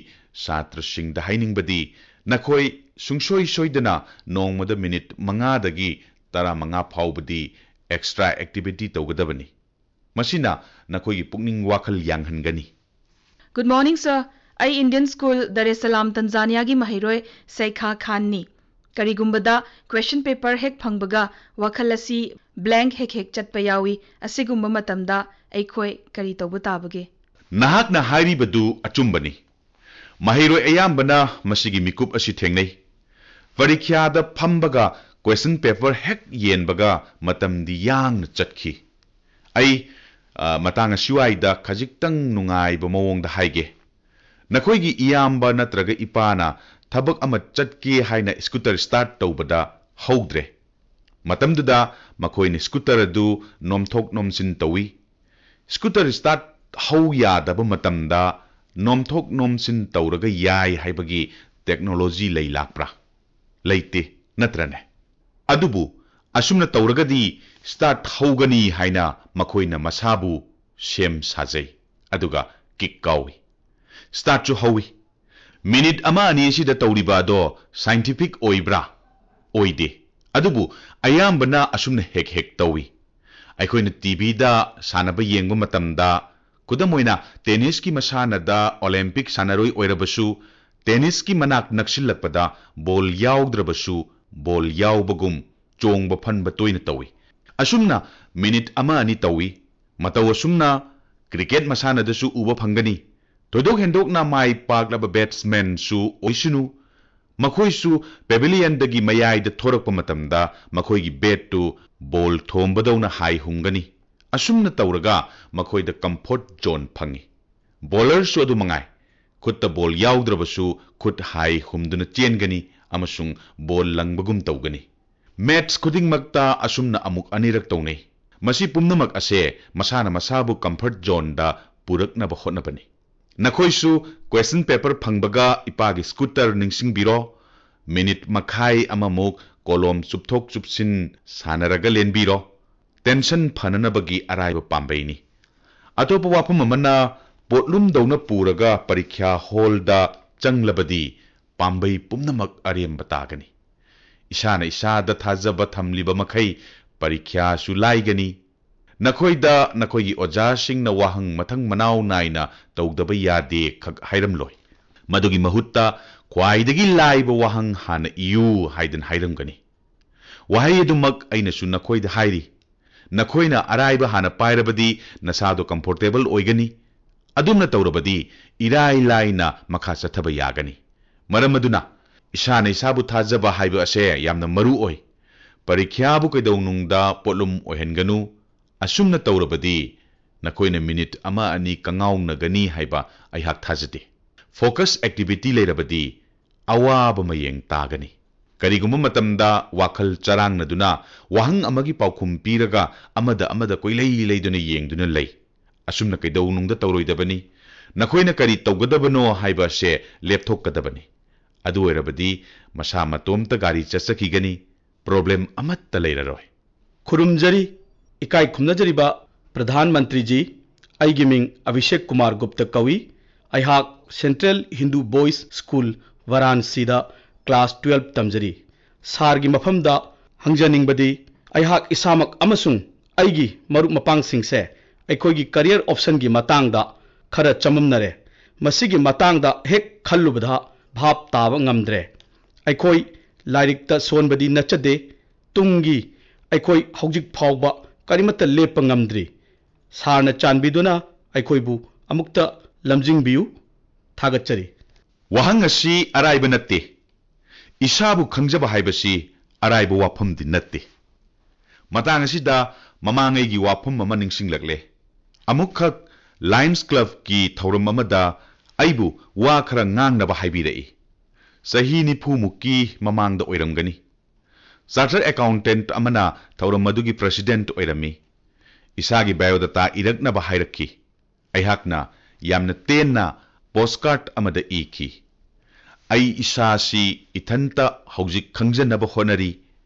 ꯁꯥꯇ꯭ꯔꯁꯤꯡꯗ ꯍꯥꯏꯅꯤꯡꯕꯗꯤ, ꯅꯈꯣꯏ ꯁꯨꯡꯁꯣꯏ ꯁꯣꯏꯗꯅ ꯅꯣꯡꯃꯗ minute ꯃꯉꯥꯗꯒꯤ ꯇꯔꯥꯃꯉꯥ ꯐꯥꯎꯕꯗꯤ extra activity ꯇꯧꯒꯗꯕꯅꯤ꯫ ꯃꯁꯤꯅ ꯅꯈꯣꯏꯒꯤ ꯄꯨꯛꯅꯤꯡ ꯋꯥꯈꯜ ꯌꯥꯡꯍꯟꯒꯅꯤ꯫ Good morning, sir. ꯑꯩ Indian School, ꯗꯔꯦꯁꯂꯥꯝ, ꯇꯟꯖꯥꯅꯤꯌꯥꯒꯤ ꯃꯍꯩꯔꯣꯏ ꯁꯩꯈꯥ ꯈꯥꯟꯅꯤ꯫ ꯀꯔꯤꯒꯨꯝꯕꯗ question paper ꯍꯦꯛ ꯐꯪꯕꯒ ꯋꯥꯈꯜ ꯑꯁꯤ blank ꯍꯦꯛ ꯍꯦꯛ ꯆꯠꯄ ꯌꯥꯎꯏ꯫ ꯑꯁꯤꯒꯨꯝꯕ ꯃꯇꯝꯗ ꯑꯩꯈꯣꯏ ꯀꯔꯤ ꯇꯧꯕ ꯇꯥꯕꯒꯦ? ꯅꯍꯥꯛꯅ ꯍꯥꯏꯔꯤꯕꯗꯨ ꯑꯆꯨꯝꯕꯅꯤ꯫ ꯃꯍꯩꯔꯣꯏ ꯑꯌꯥꯝꯕꯅ ꯃꯁꯤꯒꯤ ꯃꯤꯀꯨꯞ ꯑꯁꯤ ꯊꯦꯡꯅꯩ꯫ ꯄꯔꯤꯈ꯭ꯌꯥꯗ ꯐꯝꯕꯒ question paper ꯍꯦꯛ ꯌꯦꯟꯕꯒ ꯃꯇꯝꯗꯤ ꯌꯥꯡꯅ ꯆꯠꯈꯤ꯫ ꯑꯩ ꯑ, ꯃꯇꯥꯡ ꯑꯁꯤꯋꯥꯏꯗ ꯈꯖꯤꯛꯇꯪ ꯅꯨꯡꯉꯥꯏꯕ ꯃꯑꯣꯡꯗ ꯍꯥꯏꯒꯦ꯫ ꯅꯈꯣꯏꯒꯤ ꯏꯌꯥꯝꯕ ꯅꯠꯇ꯭ꯔꯒ ꯏꯄꯥꯅ ꯊꯕꯛ ꯑꯃ ꯆꯠꯀꯦ ꯍꯥꯏꯅ ꯁ꯭ꯀꯨꯇꯔ ꯁ꯭ꯇꯥꯔꯠ ꯇꯧꯕꯗ ꯍꯧꯗ꯭ꯔꯦ꯫ ꯃꯇꯝꯗꯨꯗ ꯃꯈꯣꯏꯅ ꯁ꯭ꯀꯨꯇꯔ ꯑꯗꯨ ꯅꯣꯝꯊꯣꯛ ꯅꯣꯝꯁꯤꯟ ꯇꯧꯏ꯫ ꯁ꯭ꯀꯨꯇꯔ ꯁ꯭ꯇꯥꯔꯠ ꯍꯧ ꯌꯥꯗꯕ ꯃꯇꯝꯗ ꯅꯣꯝꯊꯣꯛ ꯅꯣꯝꯁꯤꯟ ꯇꯧꯔꯒ ꯌꯥꯏ ꯍꯥꯏꯕꯒꯤ ꯇꯦꯛꯅꯣꯂꯣꯖꯤ ꯂꯩ ꯂꯥꯛꯄ꯭ꯔꯥ? ꯂꯩꯇꯦ, ꯅꯠꯇ꯭ꯔꯅꯦ? ꯑꯗꯨꯕꯨ ꯑꯁꯨꯝꯅ ꯇꯧꯔꯒꯗꯤ ꯁ꯭ꯇꯥꯔꯠ ꯍꯧꯒꯅꯤ ꯍꯥꯏꯅ ꯃꯈꯣꯏꯅ ꯃꯁꯥꯕꯨ ꯁꯦꯝ ꯁꯥꯖꯩ, ꯑꯗꯨꯒ ꯀꯤꯛ ꯀꯥꯎꯏ꯫ ꯁ꯭ꯇꯥꯔꯠꯁꯨ ꯍꯧꯏ꯫ ꯃꯤꯅꯤꯠ ꯑꯃ ꯑꯅꯤ ꯑꯁꯤꯗ ꯇꯧꯔꯤꯕ ꯑꯗꯣ ꯁꯥꯏꯟꯇꯤꯐꯤꯛ ꯑꯣꯏꯕ꯭ꯔꯥ? ꯑꯣꯏꯗꯦ꯫ ꯑꯗꯨꯕꯨ ꯑꯌꯥꯝꯕꯅ ꯑꯁꯨꯝꯅ ꯍꯦꯛ ꯍꯦꯛ ꯇꯧꯏ꯫ ꯑꯩꯈꯣꯏꯅ ꯇꯤꯚꯤꯗ ꯁꯥꯟꯅꯕ ꯌꯦꯡꯕ ꯃꯇꯝꯗ, ꯈꯨꯗꯝ ꯑꯣꯏꯅ, ꯇꯦꯅꯤꯁꯀꯤ ꯃꯁꯥꯟꯅꯗ ꯑꯣꯂꯦꯝꯄꯤꯛ ꯁꯥꯟꯅꯔꯣꯏ ꯑꯣꯏꯔꯕꯁꯨ, ꯇꯦꯅꯤꯁꯀꯤ ꯃꯅꯥꯛ ꯅꯛꯁꯤꯜꯂꯛꯄꯗ ꯕꯣꯜ ꯌꯥꯎꯗ꯭ꯔꯕꯁꯨ ꯕꯣꯜ ꯌꯥꯎꯕꯒꯨꯝ ꯆꯣꯡꯕ ꯐꯟꯕ ꯇꯣꯏꯅ ꯇꯧꯏ꯫ ꯑꯁꯨꯝꯅ ꯃꯤꯅꯤꯠ ꯑꯃ ꯑꯅꯤ ꯇꯧꯏ꯫ ꯃꯇꯧ ꯑꯁꯨꯝꯅ ꯀ꯭ꯔꯤꯀꯦꯠ ꯃꯁꯥꯟꯅꯗꯁꯨ ꯎꯕ ꯐꯪꯒꯅꯤ꯫ ꯊꯣꯏꯗꯣꯛ ꯍꯦꯟꯗꯣꯛꯅ ꯃꯥꯏ ꯄꯥꯛꯂꯕ ꯕꯦꯠꯁꯃꯦꯟꯁꯨ ꯑꯣꯏꯁꯅꯨ, ꯃꯈꯣꯏꯁꯨ ꯄꯦꯚꯤꯂꯤꯌꯟꯗꯒꯤ ꯃꯌꯥꯏꯗ ꯊꯣꯔꯛꯄ ꯃꯇꯝꯗ ꯃꯈꯣꯏꯒꯤ ꯕꯦꯠꯇꯨ ꯕꯣꯜ ꯊꯣꯝꯕꯗꯧꯅ ꯍꯥꯏ ꯍꯨꯝꯒꯅꯤ꯫ ꯑꯁꯨꯝꯅ ꯇꯧꯔꯒ ꯃꯈꯣꯏꯗ ꯀꯝꯐꯣꯔꯠ ꯖꯣꯟ ꯐꯪꯏ꯫ ꯕꯣꯂꯔꯁꯨ ꯑꯗꯨ ꯃꯉꯥꯏ꯫ ꯈꯨꯠꯇ ꯕꯣꯜ ꯌꯥꯎꯗ꯭ꯔꯕꯁꯨ ꯈꯨꯠ ꯍꯥꯏ ꯍꯨꯝꯗꯨꯅ ꯆꯦꯟꯒꯅꯤ ꯑꯃꯁꯨꯡ ꯕꯣꯜ ꯂꯪꯕꯒꯨꯝ ꯇꯧꯒꯅꯤ꯫ ꯃꯦꯠꯁ ꯈꯨꯗꯤꯡꯃꯛꯇ ꯑꯁꯨꯝꯅ ꯑꯃꯨꯛ ꯑꯅꯤꯔꯛ ꯇꯧꯅꯩ꯫ ꯃꯁꯤ ꯄꯨꯝꯅꯃꯛ ꯑꯁꯦ ꯃꯁꯥꯅ ꯃꯁꯥꯕꯨ ꯀꯝꯐꯔꯠ ꯖꯣꯟꯗ ꯄꯨꯔꯛꯅꯕ ꯍꯣꯠꯅꯕꯅꯤ꯫ ꯅꯈꯣꯏꯁꯨ ꯀ꯭ꯋꯦꯁꯟ ꯄꯦꯄꯔ ꯐꯪꯕꯒ ꯏꯄꯥꯒꯤ ꯁ꯭ꯀꯨꯇꯔ ꯅꯤꯡꯁꯤꯡꯕꯤꯔꯣ꯫ ꯃꯤꯅꯤꯠ ꯃꯈꯥꯏ ꯑꯃꯃꯨꯛ ꯀꯣꯂꯣꯝ ꯆꯨꯞꯊꯣꯛ ꯆꯨꯞꯁꯤꯟ ꯁꯥꯟꯅꯔꯒ ꯂꯦꯟꯕꯤꯔꯣ꯫ ꯇꯦꯟꯁꯟ ꯐꯅꯅꯕꯒꯤ ꯑꯔꯥꯏꯕ ꯄꯥꯝꯕꯩꯅꯤ꯫ ꯑꯇꯣꯞꯄ ꯋꯥꯐꯝ ꯑꯃꯅ, ꯄꯣꯠꯂꯨꯝꯗꯧꯅ ꯄꯨꯔꯒ ꯄꯔꯤꯈ꯭ꯌꯥ ꯍꯣꯜꯗ ꯆꯪꯂꯕꯗꯤ ꯄꯥꯝꯕꯩ ꯄꯨꯝꯅꯃꯛ ꯑꯔꯦꯝꯕ ꯇꯥꯒꯅꯤ꯫ ꯏꯁꯥꯅ ꯏꯁꯥꯗ ꯊꯥꯖꯕ ꯊꯝꯂꯤꯕ ꯃꯈꯩ ꯄꯔꯤꯈ꯭ꯌꯥꯁꯨ ꯂꯥꯏꯒꯅꯤ꯫ ꯅꯈꯣꯏꯗ ꯅꯈꯣꯏꯒꯤ ꯑꯣꯖꯥꯁꯤꯡꯅ ꯋꯥꯍꯪ ꯃꯊꯪ ꯃꯅꯥꯎ ꯅꯥꯏꯅ ꯇꯧꯗꯕ ꯌꯥꯗꯦ ꯈꯛ ꯍꯥꯏꯔꯝꯂꯣꯏ꯫ ꯃꯗꯨꯒꯤ ꯃꯍꯨꯠꯇ ꯈ꯭ꯋꯥꯏꯗꯒꯤ ꯂꯥꯏꯕ ꯋꯥꯍꯪ ꯍꯥꯟꯅ ꯏꯌꯨ ꯍꯥꯏꯗꯅ ꯍꯥꯏꯔꯝꯒꯅꯤ꯫ ꯋꯥꯍꯩ ꯑꯗꯨꯃꯛ ꯑꯩꯅꯁꯨ ꯅꯈꯣꯏꯗ ꯍꯥꯏꯔꯤ꯫ ꯅꯈꯣꯏꯅ ꯑꯔꯥꯏꯕ ꯍꯥꯟꯅ ꯄꯥꯏꯔꯕꯗꯤ ꯅꯁꯥꯗꯣ ꯀꯝꯐꯣꯔꯇꯦꯕꯜ ꯑꯣꯏꯒꯅꯤ꯫ ꯑꯗꯨꯝꯅ ꯇꯧꯔꯕꯗꯤ ꯏꯔꯥꯏ ꯂꯥꯏꯅ ꯃꯈꯥ ꯆꯠꯊꯕ ꯌꯥꯒꯅꯤ꯫ ꯃꯔꯝ ꯑꯗꯨꯅ ꯏꯁꯥꯅ ꯏꯁꯥꯕꯨ ꯊꯥꯖꯕ ꯍꯥꯏꯕ ꯑꯁꯦ ꯌꯥꯝꯅ ꯃꯔꯨ ꯑꯣꯏ꯫ ꯄꯔꯤꯈ꯭ꯌꯥꯕꯨ ꯀꯩꯗꯧꯅꯨꯡꯗ ꯄꯣꯠꯂꯨꯝ ꯑꯣꯏꯍꯟꯒꯅꯨ꯫ ꯑꯁꯨꯝꯅ ꯇꯧꯔꯕꯗꯤ ꯅꯈꯣꯏꯅ ꯃꯤꯅꯤꯠ ꯑꯃ ꯑꯅꯤ ꯀꯉꯥꯎꯅꯒꯅꯤ ꯍꯥꯏꯕ ꯑꯩꯍꯥꯛ ꯊꯥꯖꯗꯦ꯫ Focus activity ꯂꯩꯔꯕꯗꯤ ꯑꯋꯥꯕ ꯃꯌꯦꯡ ꯇꯥꯒꯅꯤ꯫ ꯀꯔꯤꯒꯨꯝꯕ ꯃꯇꯝꯗ ꯋꯥꯈꯜ ꯆꯔꯥꯡꯅꯗꯨꯅ ꯋꯥꯍꯪ ꯑꯃꯒꯤ ꯄꯥꯎꯈꯨꯝ ꯄꯤꯔꯒ ꯑꯃꯗ ꯑꯃꯗ ꯀꯣꯏꯂꯩ ꯂꯩꯗꯨꯅ ꯌꯦꯡꯗꯨꯅ ꯂꯩ꯫ ꯑꯁꯨꯝꯅ ꯀꯩꯗꯧꯅꯨꯡꯗ ꯇꯧꯔꯣꯏꯗꯕꯅꯤ꯫ ꯅꯈꯣꯏꯅ ꯀꯔꯤ ꯇꯧꯒꯗꯕꯅꯣ ꯍꯥꯏꯕ ꯑꯁꯦ ꯂꯦꯞꯊꯣꯛꯀꯗꯕꯅꯤ꯫ ꯑꯗꯨ ꯑꯣꯏꯔꯕꯗꯤ ꯃꯁꯥ ꯃꯇꯣꯝꯇ ꯒꯥꯔꯤ ꯆꯠꯆꯈꯤꯒꯅꯤ꯫ Problem ꯑꯃꯠꯇ ꯂꯩꯔꯔꯣꯏ꯫ ꯈꯨꯔꯨꯝꯖꯔꯤ, ꯏꯀꯥꯏ ꯈꯨꯝꯅꯖꯔꯤꯕ ꯄ꯭ꯔꯙꯥꯟ ꯃꯟꯇ꯭ꯔꯤꯖꯤ, ꯑꯩꯒꯤ ꯃꯤꯡ ꯑꯚꯤꯁꯦꯛ ꯀꯨꯃꯥꯔ ꯒꯨꯞꯇ ꯀꯧꯏ꯫ ꯑꯩꯍꯥꯛ Central Hindu Boys School, ꯚꯥꯔꯥꯅꯁꯤꯗ class twelve ꯇꯝꯖꯔꯤ꯫ ꯁꯥꯔꯒꯤ ꯃꯐꯝꯗ ꯍꯪꯖꯅꯤꯡꯕꯗꯤ, ꯑꯩꯍꯥꯛ ꯏꯁꯥꯃꯛ ꯑꯃꯁꯨꯡ ꯑꯩꯒꯤ ꯃꯔꯨꯞ ꯃꯄꯥꯡꯁꯤꯡꯁꯦ ꯑꯩꯈꯣꯏꯒꯤ career optionꯒꯤ ꯃꯇꯥꯡꯗ ꯈꯔ ꯆꯃꯝꯅꯔꯦ꯫ ꯃꯁꯤꯒꯤ ꯃꯇꯥꯡꯗ ꯍꯦꯛ ꯈꯜꯂꯨꯕꯗ ꯚꯥꯞ ꯇꯥꯕ ꯉꯝꯗ꯭ꯔꯦ꯫ ꯑꯩꯈꯣꯏ ꯂꯥꯏꯔꯤꯛꯇ ꯁꯣꯟꯕꯗꯤ ꯅꯠꯆꯗꯦ, ꯇꯨꯡꯒꯤ ꯑꯩꯈꯣꯏ ꯍꯧꯖꯤꯛ ꯐꯥꯎꯕ ꯀꯔꯤꯃꯠꯇ ꯂꯦꯞꯄ ꯉꯝꯗ꯭ꯔꯤ꯫ ꯁꯥꯔꯅ ꯆꯥꯟꯕꯤꯗꯨꯅ ꯑꯩꯈꯣꯏꯕꯨ ꯑꯃꯨꯛꯇ ꯂꯝꯖꯤꯡꯕꯤꯌꯨ꯫ ꯊꯥꯒꯠꯆꯔꯤ꯫ ꯋꯥꯍꯪ ꯑꯁꯤ ꯑꯔꯥꯏꯕ ꯅꯠꯇꯦ꯫ ꯏꯁꯥꯕꯨ ꯈꯪꯖꯕ ꯍꯥꯏꯕꯁꯤ ꯑꯔꯥꯏꯕ ꯋꯥꯐꯝꯗꯤ ꯅꯠꯇꯦ꯫ ꯃꯇꯥꯡ ꯑꯁꯤꯗ ꯃꯃꯥꯡꯉꯩꯒꯤ ꯋꯥꯐꯝ ꯑꯃ ꯅꯤꯡꯁꯤꯡꯂꯛꯂꯦ꯫ ꯑꯃꯨꯛꯈꯛ Lions Clubꯀꯤ ꯊꯧꯔꯝ ꯑꯃꯗ ꯑꯩꯕꯨ ꯋꯥ ꯈꯔ ꯉꯥꯡꯅꯕ ꯍꯥꯏꯕꯤꯔꯛꯏ꯫ ꯆꯍꯤ ꯅꯤꯐꯨ ꯃꯨꯛꯀꯤ ꯃꯃꯥꯡꯗ ꯑꯣꯏꯔꯝꯒꯅꯤ꯫ Chartered accountant ꯑꯃꯅ ꯊꯧꯔꯝ ꯑꯗꯨꯒꯤ president ꯑꯣꯏꯔꯝꯃꯤ꯫ ꯏꯁꯥꯒꯤ biodata ꯏꯔꯛꯅꯕ ꯍꯥꯏꯔꯛꯈꯤ꯫ ꯑꯩꯍꯥꯛꯅ ꯌꯥꯝꯅ ꯇꯦꯟꯅ postcard ꯑꯃꯗ ꯏꯈꯤ, "ꯑꯩ ꯏꯁꯥꯁꯤ ꯏꯊꯟꯇ ꯍꯧꯖꯤꯛ ꯈꯪꯖꯅꯕ ꯍꯣꯠꯅꯔꯤ,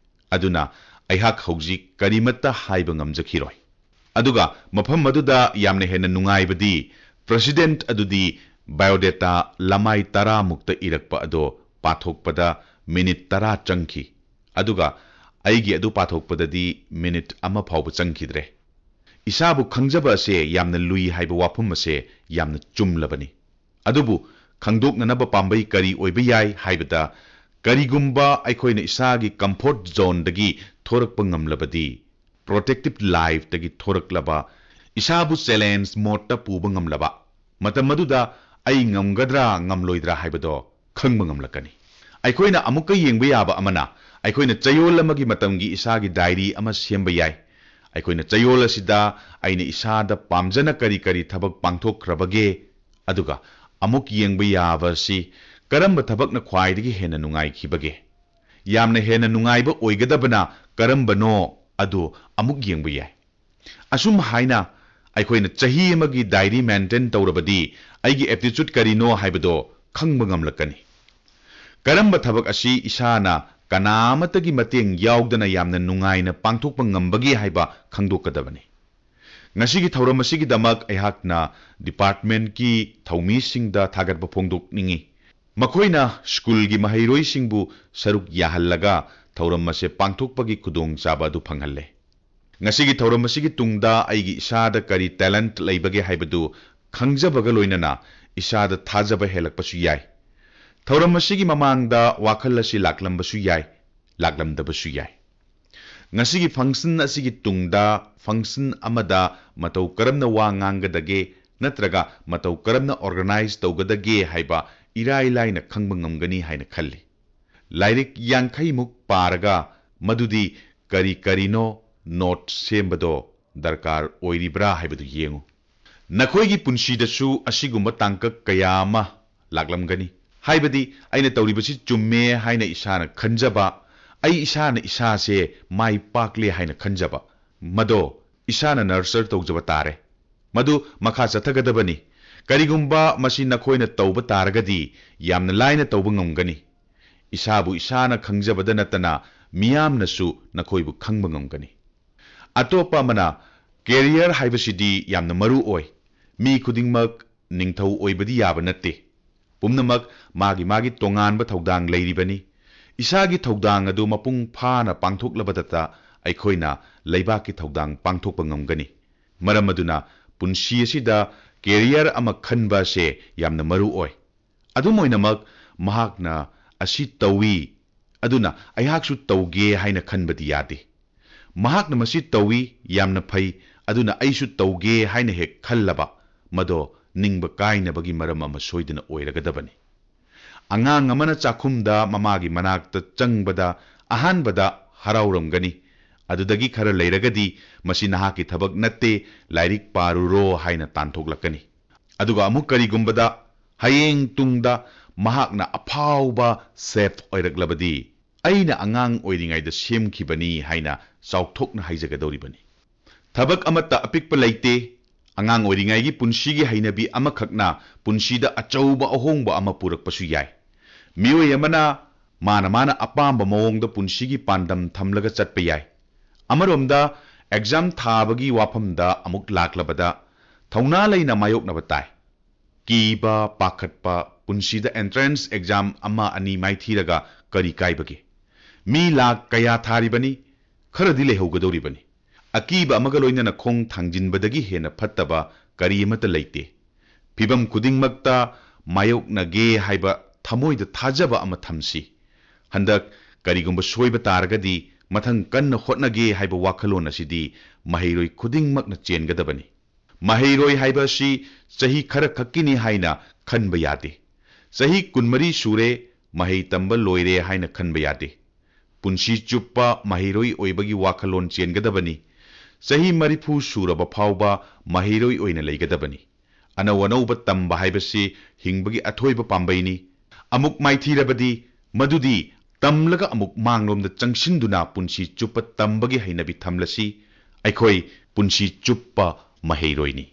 ꯑꯗꯨꯅ ꯑꯩꯍꯥꯛ ꯍꯧꯖꯤꯛ ꯀꯔꯤꯃꯠꯇ ꯍꯥꯏꯕ ꯉꯝꯖꯈꯤꯔꯣꯏ"꯫ ꯑꯗꯨꯒ ꯃꯐꯝ ꯑꯗꯨꯗ ꯌꯥꯝꯅ ꯍꯦꯟꯅ ꯅꯨꯡꯉꯥꯏꯕꯗꯤ president ꯑꯗꯨꯗꯤ biodata ꯂꯃꯥꯏ ꯇꯔꯥ ꯃꯨꯛꯇ ꯏꯔꯛꯄ ꯑꯗꯣ ꯄꯥꯊꯣꯛꯄꯗ minute ꯇꯔꯥ ꯆꯪꯈꯤ꯫ ꯑꯗꯨꯒ ꯑꯩꯒꯤ ꯑꯗꯨ ꯄꯥꯊꯣꯛꯄꯗꯗꯤ minute ꯑꯃ ꯐꯥꯎꯕ ꯆꯪꯈꯤꯗ꯭ꯔꯦ꯫ ꯏꯁꯥꯕꯨ ꯈꯪꯖꯕ ꯑꯁꯦ ꯌꯥꯝꯅ ꯂꯨꯏ ꯍꯥꯏꯕ ꯋꯥꯐꯝ ꯑꯁꯦ ꯌꯥꯝꯅ ꯆꯨꯝꯂꯕꯅꯤ꯫ ꯑꯗꯨꯕꯨ ꯈꯪꯗꯣꯛꯅꯅꯕ ꯄꯥꯝꯕꯩ ꯀꯔꯤ ꯑꯣꯏꯕ ꯌꯥꯏ ꯍꯥꯏꯕꯗ, ꯀꯔꯤꯒꯨꯝꯕ ꯑꯩꯈꯣꯏꯅ ꯏꯁꯥꯒꯤ comfort zoneꯗꯒꯤ ꯊꯣꯔꯛꯄ ꯉꯝꯂꯕꯗꯤ, protective lifeꯇꯒꯤ ꯊꯣꯔꯛꯂꯕ, ꯏꯁꯥꯕꯨ challenge modeꯇ ꯄꯨꯕ ꯉꯝꯂꯕ, ꯃꯇꯝ ꯑꯗꯨꯗ ꯑꯩ ꯉꯝꯒꯗ꯭ꯔꯥ ꯉꯝꯂꯣꯏꯗ꯭ꯔꯥ ꯍꯥꯏꯕꯗꯣ ꯈꯪꯕ ꯉꯝꯂꯛꯀꯅꯤ꯫ ꯑꯩꯈꯣꯏꯅ ꯑꯃꯨꯛꯀ ꯌꯦꯡꯕ ꯌꯥꯕ ꯑꯃꯅ, ꯑꯩꯈꯣꯏꯅ ꯆꯌꯣꯜ ꯑꯃꯒꯤ ꯃꯇꯝꯒꯤ ꯏꯁꯥꯒꯤ diary ꯑꯃ ꯁꯦꯝꯕ ꯌꯥꯏ꯫ ꯑꯩꯈꯣꯏꯅ ꯆꯌꯣꯜ ꯑꯁꯤꯗ ꯑꯩꯅ ꯏꯁꯥꯗ ꯄꯥꯝꯖꯅ ꯀꯔꯤ ꯀꯔꯤ ꯊꯕꯛ ꯄꯥꯡꯊꯣꯛꯈ꯭ꯔꯕꯒꯦ, ꯑꯗꯨꯒ ꯑꯃꯨꯛ ꯌꯦꯡꯕ ꯌꯥꯕ ꯑꯁꯤ ꯀꯔꯝꯕ ꯊꯕꯛꯅ ꯈ꯭ꯋꯥꯏꯗꯒꯤ ꯍꯦꯟꯅ ꯅꯨꯡꯉꯥꯏꯈꯤꯕꯒꯦ? ꯌꯥꯝꯅ ꯍꯦꯟꯅ ꯅꯨꯡꯉꯥꯏꯕ ꯑꯣꯏꯒꯗꯕꯅ ꯀꯔꯝꯕꯅꯣ, ꯑꯗꯨ ꯑꯃꯨꯛ ꯌꯦꯡꯕ ꯌꯥꯏ꯫ ꯑꯁꯨꯝ ꯍꯥꯏꯅ ꯑꯩꯈꯣꯏꯅ ꯆꯍꯤ ꯑꯃꯒꯤ diary maintain ꯇꯧꯔꯕꯗꯤ ꯑꯩꯒꯤ aptitude ꯀꯔꯤꯅꯣ ꯍꯥꯏꯕꯗꯣ ꯈꯪꯕ ꯉꯝꯂꯛꯀꯅꯤ꯫ ꯀꯔꯝꯕ ꯊꯕꯛ ꯑꯁꯤ ꯏꯁꯥꯅ ꯀꯅꯥ ꯑꯃꯠꯇꯒꯤ ꯃꯇꯦꯡ ꯌꯥꯎꯗꯅ ꯌꯥꯝꯅ ꯅꯨꯡꯉꯥꯏꯅ ꯄꯥꯡꯊꯣꯛꯄ ꯉꯝꯕꯒꯦ ꯍꯥꯏꯕ ꯈꯪꯗꯣꯛꯀꯗꯕꯅꯤ꯫ ꯉꯁꯤꯒꯤ ꯊꯧꯔꯝ ꯑꯁꯤꯒꯤꯗꯃꯛ ꯑꯩꯍꯥꯛꯅ departmentꯀꯤ ꯊꯧꯃꯤꯁꯤꯡꯗ ꯊꯥꯒꯠꯄ ꯐꯣꯡꯗꯣꯛꯅꯤꯡꯏ꯫ ꯃꯈꯣꯏꯅ ꯁ꯭ꯀꯨꯜꯒꯤ ꯃꯍꯩꯔꯣꯏꯁꯤꯡꯕꯨ ꯁꯔꯨꯛ ꯌꯥꯍꯜꯂꯒ ꯊꯧꯔꯝ ꯑꯁꯤ ꯄꯥꯡꯊꯣꯛꯄꯒꯤ ꯈꯨꯗꯣꯡꯆꯥꯕ ꯑꯗꯨ ꯐꯪꯍꯜꯂꯦ꯫ ꯉꯁꯤꯒꯤ ꯊꯧꯔꯝ ꯑꯁꯤꯒꯤ ꯇꯨꯡꯗ ꯑꯩꯒꯤ ꯏꯁꯥꯗ ꯀꯔꯤ talent ꯂꯩꯕꯒꯦ ꯍꯥꯏꯕꯗꯨ ꯈꯪꯖꯕꯒ ꯂꯣꯏꯅꯅ ꯏꯁꯥꯗ ꯊꯥꯖꯕ ꯍꯦꯜꯂꯛꯄꯁꯨ ꯌꯥꯏ꯫ ꯊꯧꯔꯝ ꯑꯁꯤꯒꯤ ꯃꯃꯥꯡꯗ ꯋꯥꯈꯜ ꯑꯁꯤ ꯂꯥꯛꯂꯝꯕꯁꯨ ꯌꯥꯏ, ꯂꯥꯛꯂꯝꯗꯕꯁꯨ ꯌꯥꯏ꯫ ꯉꯁꯤꯒꯤ function ꯑꯁꯤꯒꯤ ꯇꯨꯡꯗ function ꯑꯃꯗ ꯃꯇꯧ ꯀꯔꯝꯅ ꯋꯥ ꯉꯥꯡꯒꯗꯒꯦ ꯅꯠꯇ꯭ꯔꯒ ꯃꯇꯧ ꯀꯔꯝꯅ organize ꯇꯧꯒꯗꯒꯦ ꯍꯥꯏꯕ ꯏꯔꯥꯏ ꯂꯥꯏꯅ ꯈꯪꯕ ꯉꯝꯒꯅꯤ ꯍꯥꯏꯅ ꯈꯜꯂꯤ꯫ ꯂꯥꯏꯔꯤꯛ ꯌꯥꯡꯈꯩ ꯃꯨꯛ ꯄꯥꯔꯒ ꯃꯗꯨꯗꯤ ꯀꯔꯤ ꯀꯔꯤꯅꯣ note ꯁꯦꯝꯕꯗꯣ ꯗꯔꯀꯥꯔ ꯑꯣꯏꯔꯤꯕ꯭ꯔꯥ ꯍꯥꯏꯕꯗꯨ ꯌꯦꯡꯉꯨ꯫ ꯅꯈꯣꯏꯒꯤ ꯄꯨꯟꯁꯤꯗꯁꯨ ꯑꯁꯤꯒꯨꯝꯕ ꯇꯥꯡꯀꯛ ꯀꯌꯥ ꯑꯃ ꯂꯥꯛꯂꯝꯒꯅꯤ꯫ ꯍꯥꯏꯕꯗꯤ ꯑꯩꯅ ꯇꯧꯔꯤꯕꯁꯤ ꯆꯨꯝꯃꯦ ꯍꯥꯏꯅ ꯏꯁꯥꯅ ꯈꯟꯖꯕ, ꯑꯩ ꯏꯁꯥꯅ ꯏꯁꯥꯁꯦ ꯃꯥꯏ ꯄꯥꯛꯂꯦ ꯍꯥꯏꯅ ꯈꯟꯖꯕ, ꯃꯗꯣ ꯏꯁꯥꯅ nurture ꯇꯧꯖꯕ ꯇꯥꯔꯦ꯫ ꯃꯗꯨ ꯃꯈꯥ ꯆꯠꯊꯒꯗꯕꯅꯤ꯫ ꯀꯔꯤꯒꯨꯝꯕ ꯃꯁꯤ ꯅꯈꯣꯏꯅ ꯇꯧꯕ ꯇꯥꯔꯒꯗꯤ ꯌꯥꯝꯅ ꯂꯥꯏꯅ ꯇꯧꯕ ꯉꯝꯒꯅꯤ꯫ ꯏꯁꯥꯕꯨ ꯏꯁꯥꯅ ꯈꯪꯖꯕꯗ ꯅꯠꯇꯅ ꯃꯤꯌꯥꯝꯅꯁꯨ ꯅꯈꯣꯏꯕꯨ ꯈꯪꯕ ꯉꯝꯒꯅꯤ꯫ ꯑꯇꯣꯞꯄ ꯑꯃꯅ, career ꯍꯥꯏꯕꯁꯤꯗꯤ ꯌꯥꯝꯅ ꯃꯔꯨ ꯑꯣꯏ꯫ ꯃꯤ ꯈꯨꯗꯤꯡꯃꯛ ꯅꯤꯡꯊꯧ ꯑꯣꯏꯕꯗꯤ ꯌꯥꯕ ꯅꯠꯇꯦ꯫ ꯄꯨꯝꯅꯃꯛ ꯃꯥꯒꯤ ꯃꯥꯒꯤ ꯇꯣꯉꯥꯟꯕ ꯊꯧꯗꯥꯡ ꯂꯩꯔꯤꯕꯅꯤ꯫ ꯏꯁꯥꯒꯤ ꯊꯧꯗꯥꯡ ꯑꯗꯨ ꯃꯄꯨꯡ ꯐꯥꯅ ꯄꯥꯡꯊꯣꯛꯂꯕꯗꯇ ꯑꯩꯈꯣꯏꯅ ꯂꯩꯕꯥꯛꯀꯤ ꯊꯧꯗꯥꯡ ꯄꯥꯡꯊꯣꯛꯄ ꯉꯝꯒꯅꯤ꯫ ꯃꯔꯝ ꯑꯗꯨꯅ ꯄꯨꯟꯁꯤ ꯑꯁꯤꯗ career ꯑꯃ ꯈꯟꯕ ꯑꯁꯦ ꯌꯥꯝꯅ ꯃꯔꯨ ꯑꯣꯏ꯫ ꯑꯗꯨꯝ ꯑꯣꯏꯅꯃꯛ, ꯃꯍꯥꯛꯅ ꯑꯁꯤ ꯇꯧꯏ, ꯑꯗꯨꯅ ꯑꯩꯍꯥꯛꯁꯨ ꯇꯧꯒꯦ ꯍꯥꯏꯅ ꯈꯟꯕꯗꯤ ꯌꯥꯗꯦ꯫ ꯃꯍꯥꯛꯅ ꯃꯁꯤ ꯇꯧꯏ, ꯌꯥꯝꯅ ꯐꯩ, ꯑꯗꯨꯅ ꯑꯩꯁꯨ ꯇꯧꯒꯦ ꯍꯥꯏꯅ ꯍꯦꯛ ꯈꯜꯂꯕ, ꯃꯗꯣ ꯅꯤꯡꯕ ꯀꯥꯏꯅꯕꯒꯤ ꯃꯔꯝ ꯑꯃ ꯁꯣꯏꯗꯅ ꯑꯣꯏꯔꯒꯗꯕꯅꯤ꯫ ꯑꯉꯥꯡ ꯑꯃꯅ ꯆꯥꯛꯈꯨꯝꯗ ꯃꯃꯥꯒꯤ ꯃꯅꯥꯛꯇ ꯆꯪꯕꯗ ꯑꯍꯥꯟꯕꯗ ꯍꯔꯥꯎꯔꯝꯒꯅꯤ, ꯑꯗꯨꯗꯒꯤ ꯈꯔ ꯂꯩꯔꯒꯗꯤ ꯃꯁꯤ ꯅꯍꯥꯛꯀꯤ ꯊꯕꯛ ꯅꯠꯇꯦ, ꯂꯥꯏꯔꯤꯛ ꯄꯥꯔꯨꯔꯣ ꯍꯥꯏꯅ ꯇꯥꯟꯊꯣꯛꯂꯛꯀꯅꯤ꯫ ꯑꯗꯨꯒ ꯑꯃꯨꯛ ꯀꯔꯤꯒꯨꯝꯕꯗ ꯍꯌꯦꯡ ꯇꯨꯡꯗ ꯃꯍꯥꯛꯅ ꯑꯐꯥꯎꯕ ꯁꯦꯐ ꯑꯣꯏꯔꯛꯂꯕꯗꯤ, "ꯑꯩꯅ ꯑꯉꯥꯡ ꯑꯣꯏꯔꯤꯉꯩꯗ ꯁꯦꯝꯈꯤꯕꯅꯤ" ꯍꯥꯏꯅ ꯆꯥꯎꯊꯣꯛꯅ ꯍꯥꯏꯖꯒꯗꯧꯔꯤꯕꯅꯤ꯫ ꯊꯕꯛ ꯑꯃꯠꯇ ꯑꯄꯤꯛꯄ ꯂꯩꯇꯦ꯫ ꯑꯉꯥꯡ ꯑꯣꯏꯔꯤꯉꯩꯒꯤ ꯄꯨꯟꯁꯤꯒꯤ ꯍꯩꯅꯕꯤ ꯑꯃꯈꯛꯅ ꯄꯨꯟꯁꯤꯗ ꯑꯆꯧꯕ ꯑꯍꯣꯡꯕ ꯑꯃ ꯄꯨꯔꯛꯄꯁꯨ ꯌꯥꯏ꯫ ꯃꯤꯑꯣꯏ ꯑꯃꯅ ꯃꯥꯅ ꯃꯥꯅ ꯑꯄꯥꯝꯕ ꯃꯑꯣꯡꯗ ꯄꯨꯟꯁꯤꯒꯤ ꯄꯥꯟꯗꯝ ꯊꯝꯂꯒ ꯆꯠꯄ ꯌꯥꯏ꯫ ꯑꯃꯔꯣꯝꯗ, ꯑꯦꯛꯖꯥꯝ ꯊꯥꯕꯒꯤ ꯋꯥꯐꯝꯗ ꯑꯃꯨꯛ ꯂꯥꯛꯂꯕꯗ, ꯊꯧꯅꯥ ꯂꯩꯅ ꯃꯥꯌꯣꯛꯅꯕ ꯇꯥꯏ꯫ ꯀꯤꯕ, ꯄꯥꯈꯠꯄ, ꯄꯨꯟꯁꯤꯗ ꯑꯦꯟꯇ꯭ꯔꯦꯟꯁ ꯑꯦꯛꯖꯥꯝ ꯑꯃ ꯑꯅꯤ ꯃꯥꯏꯊꯤꯔꯒ ꯀꯔꯤ ꯀꯥꯏꯕꯒꯦ? ꯃꯤ ꯂꯥꯈ ꯀꯌꯥ ꯊꯥꯔꯤꯕꯅꯤ, ꯈꯔꯗꯤ ꯂꯩꯍꯧꯒꯗꯧꯔꯤꯕꯅꯤ꯫ ꯑꯀꯤꯕ ꯑꯃꯒ ꯂꯣꯏꯅꯅ ꯈꯣꯡ ꯊꯥꯡꯖꯤꯟꯕꯗꯒꯤ ꯍꯦꯟꯅ ꯐꯠꯇꯕ ꯀꯔꯤ ꯑꯃꯠꯇ ꯂꯩꯇꯦ꯫ ꯐꯤꯚꯝ ꯈꯨꯗꯤꯡꯃꯛꯇ ꯃꯥꯌꯣꯛꯅꯒꯦ ꯍꯥꯏꯕ ꯊꯃꯣꯏꯗ ꯊꯥꯖꯕ ꯑꯃ ꯊꯝꯁꯤ꯫ ꯍꯟꯗꯛ ꯀꯔꯤꯒꯨꯝꯕ ꯁꯣꯏꯕ ꯇꯥꯔꯒꯗꯤ, ꯃꯊꯪ ꯀꯟꯅ ꯍꯣꯠꯅꯒꯦ ꯍꯥꯏꯕ ꯋꯥꯈꯜꯂꯣꯟ ꯑꯁꯤꯗꯤ ꯃꯍꯩꯔꯣꯏ ꯈꯨꯗꯤꯡꯃꯛꯅ ꯆꯦꯟꯒꯗꯕꯅꯤ꯫ ꯃꯍꯩꯔꯣꯏ ꯍꯥꯏꯕ ꯑꯁꯤ ꯆꯍꯤ ꯈꯔ ꯈꯛꯀꯤꯅꯤ ꯍꯥꯏꯅ ꯈꯟꯕ ꯌꯥꯗꯦ꯫ ꯆꯍꯤ ꯀꯨꯟꯃꯔꯤ ꯁꯨꯔꯦ, ꯃꯍꯩ ꯇꯝꯕ ꯂꯣꯏꯔꯦ ꯍꯥꯏꯅ ꯈꯟꯕ ꯌꯥꯗꯦ꯫ ꯄꯨꯟꯁꯤ ꯆꯨꯞꯄ ꯃꯍꯩꯔꯣꯏ ꯑꯣꯏꯕꯒꯤ ꯋꯥꯈꯜꯂꯣꯟ ꯆꯦꯟꯒꯗꯕꯅꯤ꯫ ꯆꯍꯤ ꯃꯔꯤꯐꯨ ꯁꯨꯔꯕ ꯐꯥꯎꯕ ꯃꯍꯩꯔꯣꯏ ꯑꯣꯏꯅ ꯂꯩꯒꯗꯕꯅꯤ꯫ ꯑꯅꯧ ꯑꯅꯧꯕ ꯇꯝꯕ ꯍꯥꯏꯕꯁꯤ ꯍꯤꯡꯕꯒꯤ ꯑꯊꯣꯏꯕ ꯄꯥꯝꯕꯩꯅꯤ꯫ ꯑꯃꯨꯛ ꯃꯥꯏꯊꯤꯔꯕꯗꯤ, ꯃꯗꯨꯗꯤ ꯇꯝꯂꯒ ꯑꯃꯨꯛ ꯃꯥꯡꯂꯣꯝꯗ ꯆꯪꯁꯤꯟꯗꯨꯅ ꯄꯨꯟꯁꯤ ꯆꯨꯞꯄ ꯇꯝꯕꯒꯤ ꯍꯩꯅꯕꯤ ꯊꯝꯂꯁꯤ꯫ ꯑꯩꯈꯣꯏ ꯄꯨꯟꯁꯤ ꯆꯨꯞꯄ ꯃꯍꯩꯔꯣꯏꯅꯤ꯫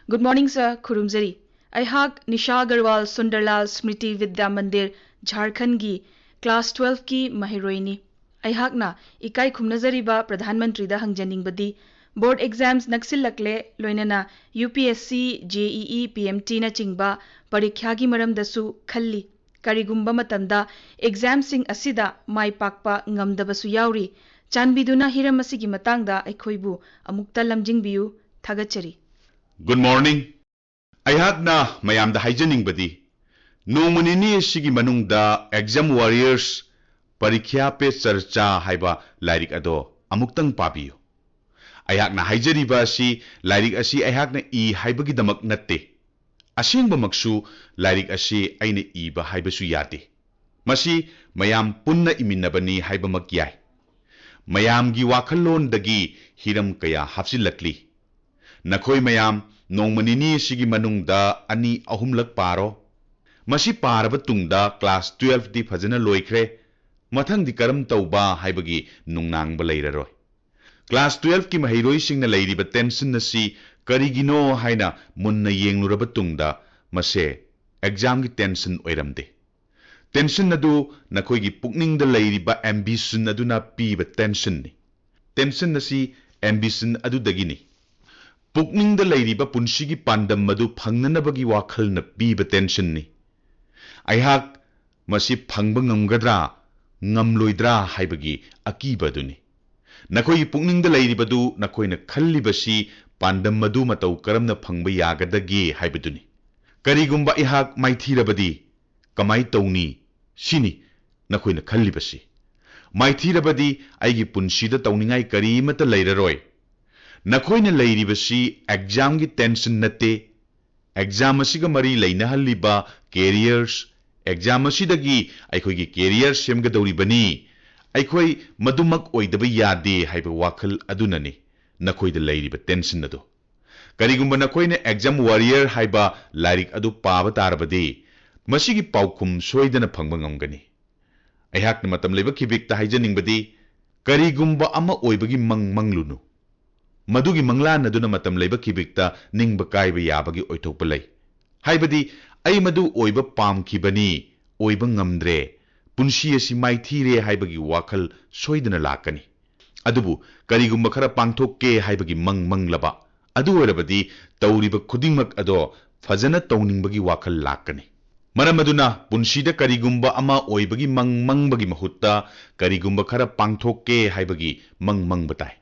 Good morning, sir. ꯈꯨꯔꯨꯝꯖꯔꯤ꯫ ꯑꯩꯍꯥꯛ ꯅꯤꯁꯥ ꯑꯒꯔꯋꯥꯜ, ꯁꯨꯟꯗꯔꯂꯥꯜ ꯁ꯭ꯃ꯭ꯔꯤꯇꯤ ꯕꯤꯗ꯭ꯌꯥ ꯃꯟꯗꯤꯔ, ꯖꯥꯔꯈꯟꯒꯤ class twelve ꯀꯤ ꯃꯍꯩꯔꯣꯏꯅꯤ꯫ ꯑꯩꯍꯥꯛꯅ ꯏꯀꯥꯏ ꯈꯨꯝꯅꯖꯔꯤꯕ ꯄ꯭ꯔꯙꯥꯟ ꯃꯟꯇ꯭ꯔꯤꯗ ꯍꯪꯖꯅꯤꯡꯕꯗꯤ, ꯕꯣꯔꯗ ꯑꯦꯛꯖꯥꯝꯁ ꯅꯛꯁꯤꯜꯂꯛꯂꯦ, ꯂꯣꯏꯅꯅ U P S C, J E E, P M ꯇꯤꯅꯆꯤꯡꯕ ꯄꯔꯤꯈ꯭ꯌꯥꯒꯤ ꯃꯔꯝꯗꯁꯨ ꯈꯜꯂꯤ꯫ ꯀꯔꯤꯒꯨꯝꯕ ꯃꯇꯝꯗ ꯑꯦꯛꯖꯥꯝꯁꯤꯡ ꯑꯁꯤꯗ ꯃꯥꯏ ꯄꯥꯛꯄ ꯉꯝꯗꯕꯁꯨ ꯌꯥꯎꯔꯤ꯫ ꯆꯥꯟꯕꯤꯗꯨꯅ ꯍꯤꯔꯝ ꯑꯁꯤꯒꯤ ꯃꯇꯥꯡꯗ ꯑꯩꯈꯣꯏꯕꯨ ꯑꯃꯨꯛꯇ ꯂꯝꯖꯤꯡꯕꯤꯌꯨ꯫ ꯊꯥꯒꯠꯆꯔꯤ꯫ Good morning. ꯑꯩꯍꯥꯛꯅ ꯃꯌꯥꯝꯗ ꯍꯥꯏꯖꯅꯤꯡꯕꯗꯤ, ꯅꯣꯡꯃ ꯅꯤꯅꯤ ꯑꯁꯤꯒꯤ ꯃꯅꯨꯡꯗ Exam Warriors ꯄꯔꯤꯈ꯭ꯌꯥ ꯄꯦ ꯆꯔꯆꯥ ꯍꯥꯏꯕ ꯂꯥꯏꯔꯤꯛ ꯑꯗꯣ ꯑꯃꯨꯛꯇꯪ ꯄꯥꯕꯤꯌꯨ꯫ ꯑꯩꯍꯥꯛꯅ ꯍꯥꯏꯖꯔꯤꯕ ꯑꯁꯤ ꯂꯥꯏꯔꯤꯛ ꯑꯁꯤ ꯑꯩꯍꯥꯛꯅ ꯏ ꯍꯥꯏꯕꯒꯤꯗꯃꯛ ꯅꯠꯇꯦ꯫ ꯑꯁꯦꯡꯕꯃꯛꯁꯨ ꯂꯥꯏꯔꯤꯛ ꯑꯁꯤ ꯑꯩꯅ ꯏꯕ ꯍꯥꯏꯕꯁꯨ ꯌꯥꯗꯦ꯫ ꯃꯁꯤ ꯃꯌꯥꯝ ꯄꯨꯟꯅ ꯏꯃꯤꯟꯅꯕꯅꯤ ꯍꯥꯏꯕꯃꯛ ꯌꯥꯏ꯫ ꯃꯌꯥꯝꯒꯤ ꯋꯥꯈꯜꯂꯣꯟꯗꯒꯤ ꯍꯤꯔꯝ ꯀꯌꯥ ꯍꯥꯞꯆꯤꯜꯂꯛꯂꯤ꯫ ꯅꯈꯣꯏ ꯃꯌꯥꯝ ꯅꯣꯡꯃ ꯅꯤꯅꯤ ꯑꯁꯤꯒꯤ ꯃꯅꯨꯡꯗ ꯑꯅꯤ ꯑꯍꯨꯝꯂꯛ ꯄꯥꯔꯣ꯫ ꯃꯁꯤ ꯄꯥꯔꯕ ꯇꯨꯡꯗ class twelfthꯗꯤ ꯐꯖꯅ ꯂꯣꯏꯈ꯭ꯔꯦ, ꯃꯊꯪꯗꯤ ꯀꯔꯝ ꯇꯧꯕ ꯍꯥꯏꯕꯒꯤ ꯅꯨꯡꯅꯥꯡꯕ ꯂꯩꯔꯔꯣꯏ꯫ Class twelfthꯀꯤ ꯃꯍꯩꯔꯣꯏꯁꯤꯡꯅ ꯂꯩꯔꯤꯕ tension ꯑꯁꯤ ꯀꯔꯤꯒꯤꯅꯣ ꯍꯥꯏꯅ ꯃꯨꯟꯅ ꯌꯦꯡꯂꯨꯔꯕ ꯇꯨꯡꯗ, ꯃꯁꯦ examꯒꯤ tension ꯑꯣꯏꯔꯝꯗꯦ꯫ Tension ꯑꯗꯨ ꯅꯈꯣꯏꯒꯤ ꯄꯨꯛꯅꯤꯡꯗ ꯂꯩꯔꯤꯕ ambition ꯑꯗꯨꯅ ꯄꯤꯕ tensionꯅꯤ꯫ Tension ꯑꯁꯤ ambition ꯑꯗꯨꯗꯒꯤꯅꯤ꯫ ꯄꯨꯛꯅꯤꯡꯗ ꯂꯩꯔꯤꯕ ꯄꯨꯟꯁꯤꯒꯤ ꯄꯥꯟꯗꯝ ꯑꯗꯨ ꯐꯪꯅꯅꯕꯒꯤ ꯋꯥꯈꯜꯅ ꯄꯤꯕ tensionꯅꯤ꯫ ꯑꯩꯍꯥꯛ ꯃꯁꯤ ꯐꯪꯕ ꯉꯝꯒꯗ꯭ꯔꯥ, ꯉꯝꯂꯣꯏꯗ꯭ꯔꯥ ꯍꯥꯏꯕꯒꯤ ꯑꯀꯤꯕ ꯑꯗꯨꯅꯤ꯫ ꯅꯈꯣꯏꯒꯤ ꯄꯨꯛꯅꯤꯡꯗ ꯂꯩꯔꯤꯕꯗꯨ, ꯅꯈꯣꯏꯅ ꯈꯜꯂꯤꯕꯁꯤ, ꯄꯥꯟꯗꯝ ꯑꯗꯨ ꯃꯇꯧ ꯀꯔꯝꯅ ꯐꯪꯕ ꯌꯥꯒꯗꯒꯦ ꯍꯥꯏꯕꯗꯨꯅꯤ꯫ ꯀꯔꯤꯒꯨꯝꯕ ꯑꯩꯍꯥꯛ ꯃꯥꯏꯊꯤꯔꯕꯗꯤ ꯀꯃꯥꯏ ꯇꯧꯅꯤ? ꯁꯤꯅꯤ ꯅꯈꯣꯏꯅ ꯈꯜꯂꯤꯕꯁꯤ꯫ ꯃꯥꯏꯊꯤꯔꯕꯗꯤ ꯑꯩꯒꯤ ꯄꯨꯟꯁꯤꯗ ꯇꯧꯅꯤꯡꯉꯥꯏ ꯀꯔꯤꯃꯠꯇ ꯂꯩꯔꯔꯣꯏ꯫ ꯅꯈꯣꯏꯅ ꯂꯩꯔꯤꯕꯁꯤ examꯒꯤ tension ꯅꯠꯇꯦ, exam ꯑꯁꯤꯒ ꯃꯔꯤ ꯂꯩꯅꯍꯜꯂꯤꯕ careers, exam ꯑꯁꯤꯗꯒꯤ ꯑꯩꯈꯣꯏꯒꯤ career ꯁꯦꯝꯒꯗꯧꯔꯤꯕꯅꯤ, ꯑꯩꯈꯣꯏ ꯃꯗꯨꯃꯛ ꯑꯣꯏꯗꯕ ꯌꯥꯗꯦ ꯍꯥꯏꯕ ꯋꯥꯈꯜ ꯑꯗꯨꯅꯅꯤ ꯅꯈꯣꯏꯗ ꯂꯩꯔꯤꯕ tension ꯑꯗꯨ꯫ ꯀꯔꯤꯒꯨꯝꯕ ꯅꯈꯣꯏꯅ Exam Warrior ꯍꯥꯏꯕ ꯂꯥꯏꯔꯤꯛ ꯑꯗꯨ ꯄꯥꯕ ꯇꯥꯔꯕꯗꯤ, ꯃꯁꯤꯒꯤ ꯄꯥꯎꯈꯨꯝ ꯁꯣꯏꯗꯅ ꯐꯪꯕ ꯉꯝꯒꯅꯤ꯫ ꯑꯩꯍꯥꯛꯅ ꯃꯇꯝ ꯂꯩꯕ ꯈꯤꯕꯤꯛꯇ ꯍꯥꯏꯖꯅꯤꯡꯕꯗꯤ, ꯀꯔꯤꯒꯨꯝꯕ ꯑꯃ ꯑꯣꯏꯕꯒꯤ ꯃꯪ ꯃꯪꯂꯨꯅꯨ꯫ ꯃꯗꯨꯒꯤ ꯃꯪꯂꯥꯟ ꯑꯗꯨꯅ ꯃꯇꯝ ꯂꯩꯕ ꯈꯤꯕꯤꯛꯇ ꯅꯤꯡꯕ ꯀꯥꯏꯕ ꯌꯥꯕꯒꯤ ꯑꯣꯏꯊꯣꯛꯄ ꯂꯩ꯫ ꯍꯥꯏꯕꯗꯤ, "ꯑꯩ ꯃꯗꯨ ꯑꯣꯏꯕ ꯄꯥꯝꯈꯤꯕꯅꯤ, ꯑꯣꯏꯕ ꯉꯝꯗ꯭ꯔꯦ, ꯄꯨꯟꯁꯤ ꯑꯁꯤ ꯃꯥꯏꯊꯤꯔꯦ" ꯍꯥꯏꯕꯒꯤ ꯋꯥꯈꯜ ꯁꯣꯏꯗꯅ ꯂꯥꯛꯀꯅꯤ꯫ ꯑꯗꯨꯕꯨ ꯀꯔꯤꯒꯨꯝꯕ ꯈꯔ ꯄꯥꯡꯊꯣꯛꯀꯦ ꯍꯥꯏꯕꯒꯤ ꯃꯪ ꯃꯪꯂꯕ, ꯑꯗꯨ ꯑꯣꯏꯔꯕꯗꯤ ꯇꯧꯔꯤꯕ ꯈꯨꯗꯤꯡꯃꯛ ꯑꯗꯣ ꯐꯖꯅ ꯇꯧꯅꯤꯡꯕꯒꯤ ꯋꯥꯈꯜ ꯂꯥꯛꯀꯅꯤ꯫ ꯃꯔꯝ ꯑꯗꯨꯅ ꯄꯨꯟꯁꯤꯗ ꯀꯔꯤꯒꯨꯝꯕ ꯑꯃ ꯑꯣꯏꯕꯒꯤ ꯃꯪ ꯃꯪꯕꯒꯤ ꯃꯍꯨꯠꯇ ꯀꯔꯤꯒꯨꯝꯕ ꯈꯔ ꯄꯥꯡꯊꯣꯛꯀꯦ ꯍꯥꯏꯕꯒꯤ ꯃꯪ ꯃꯪꯕ ꯇꯥꯏ꯫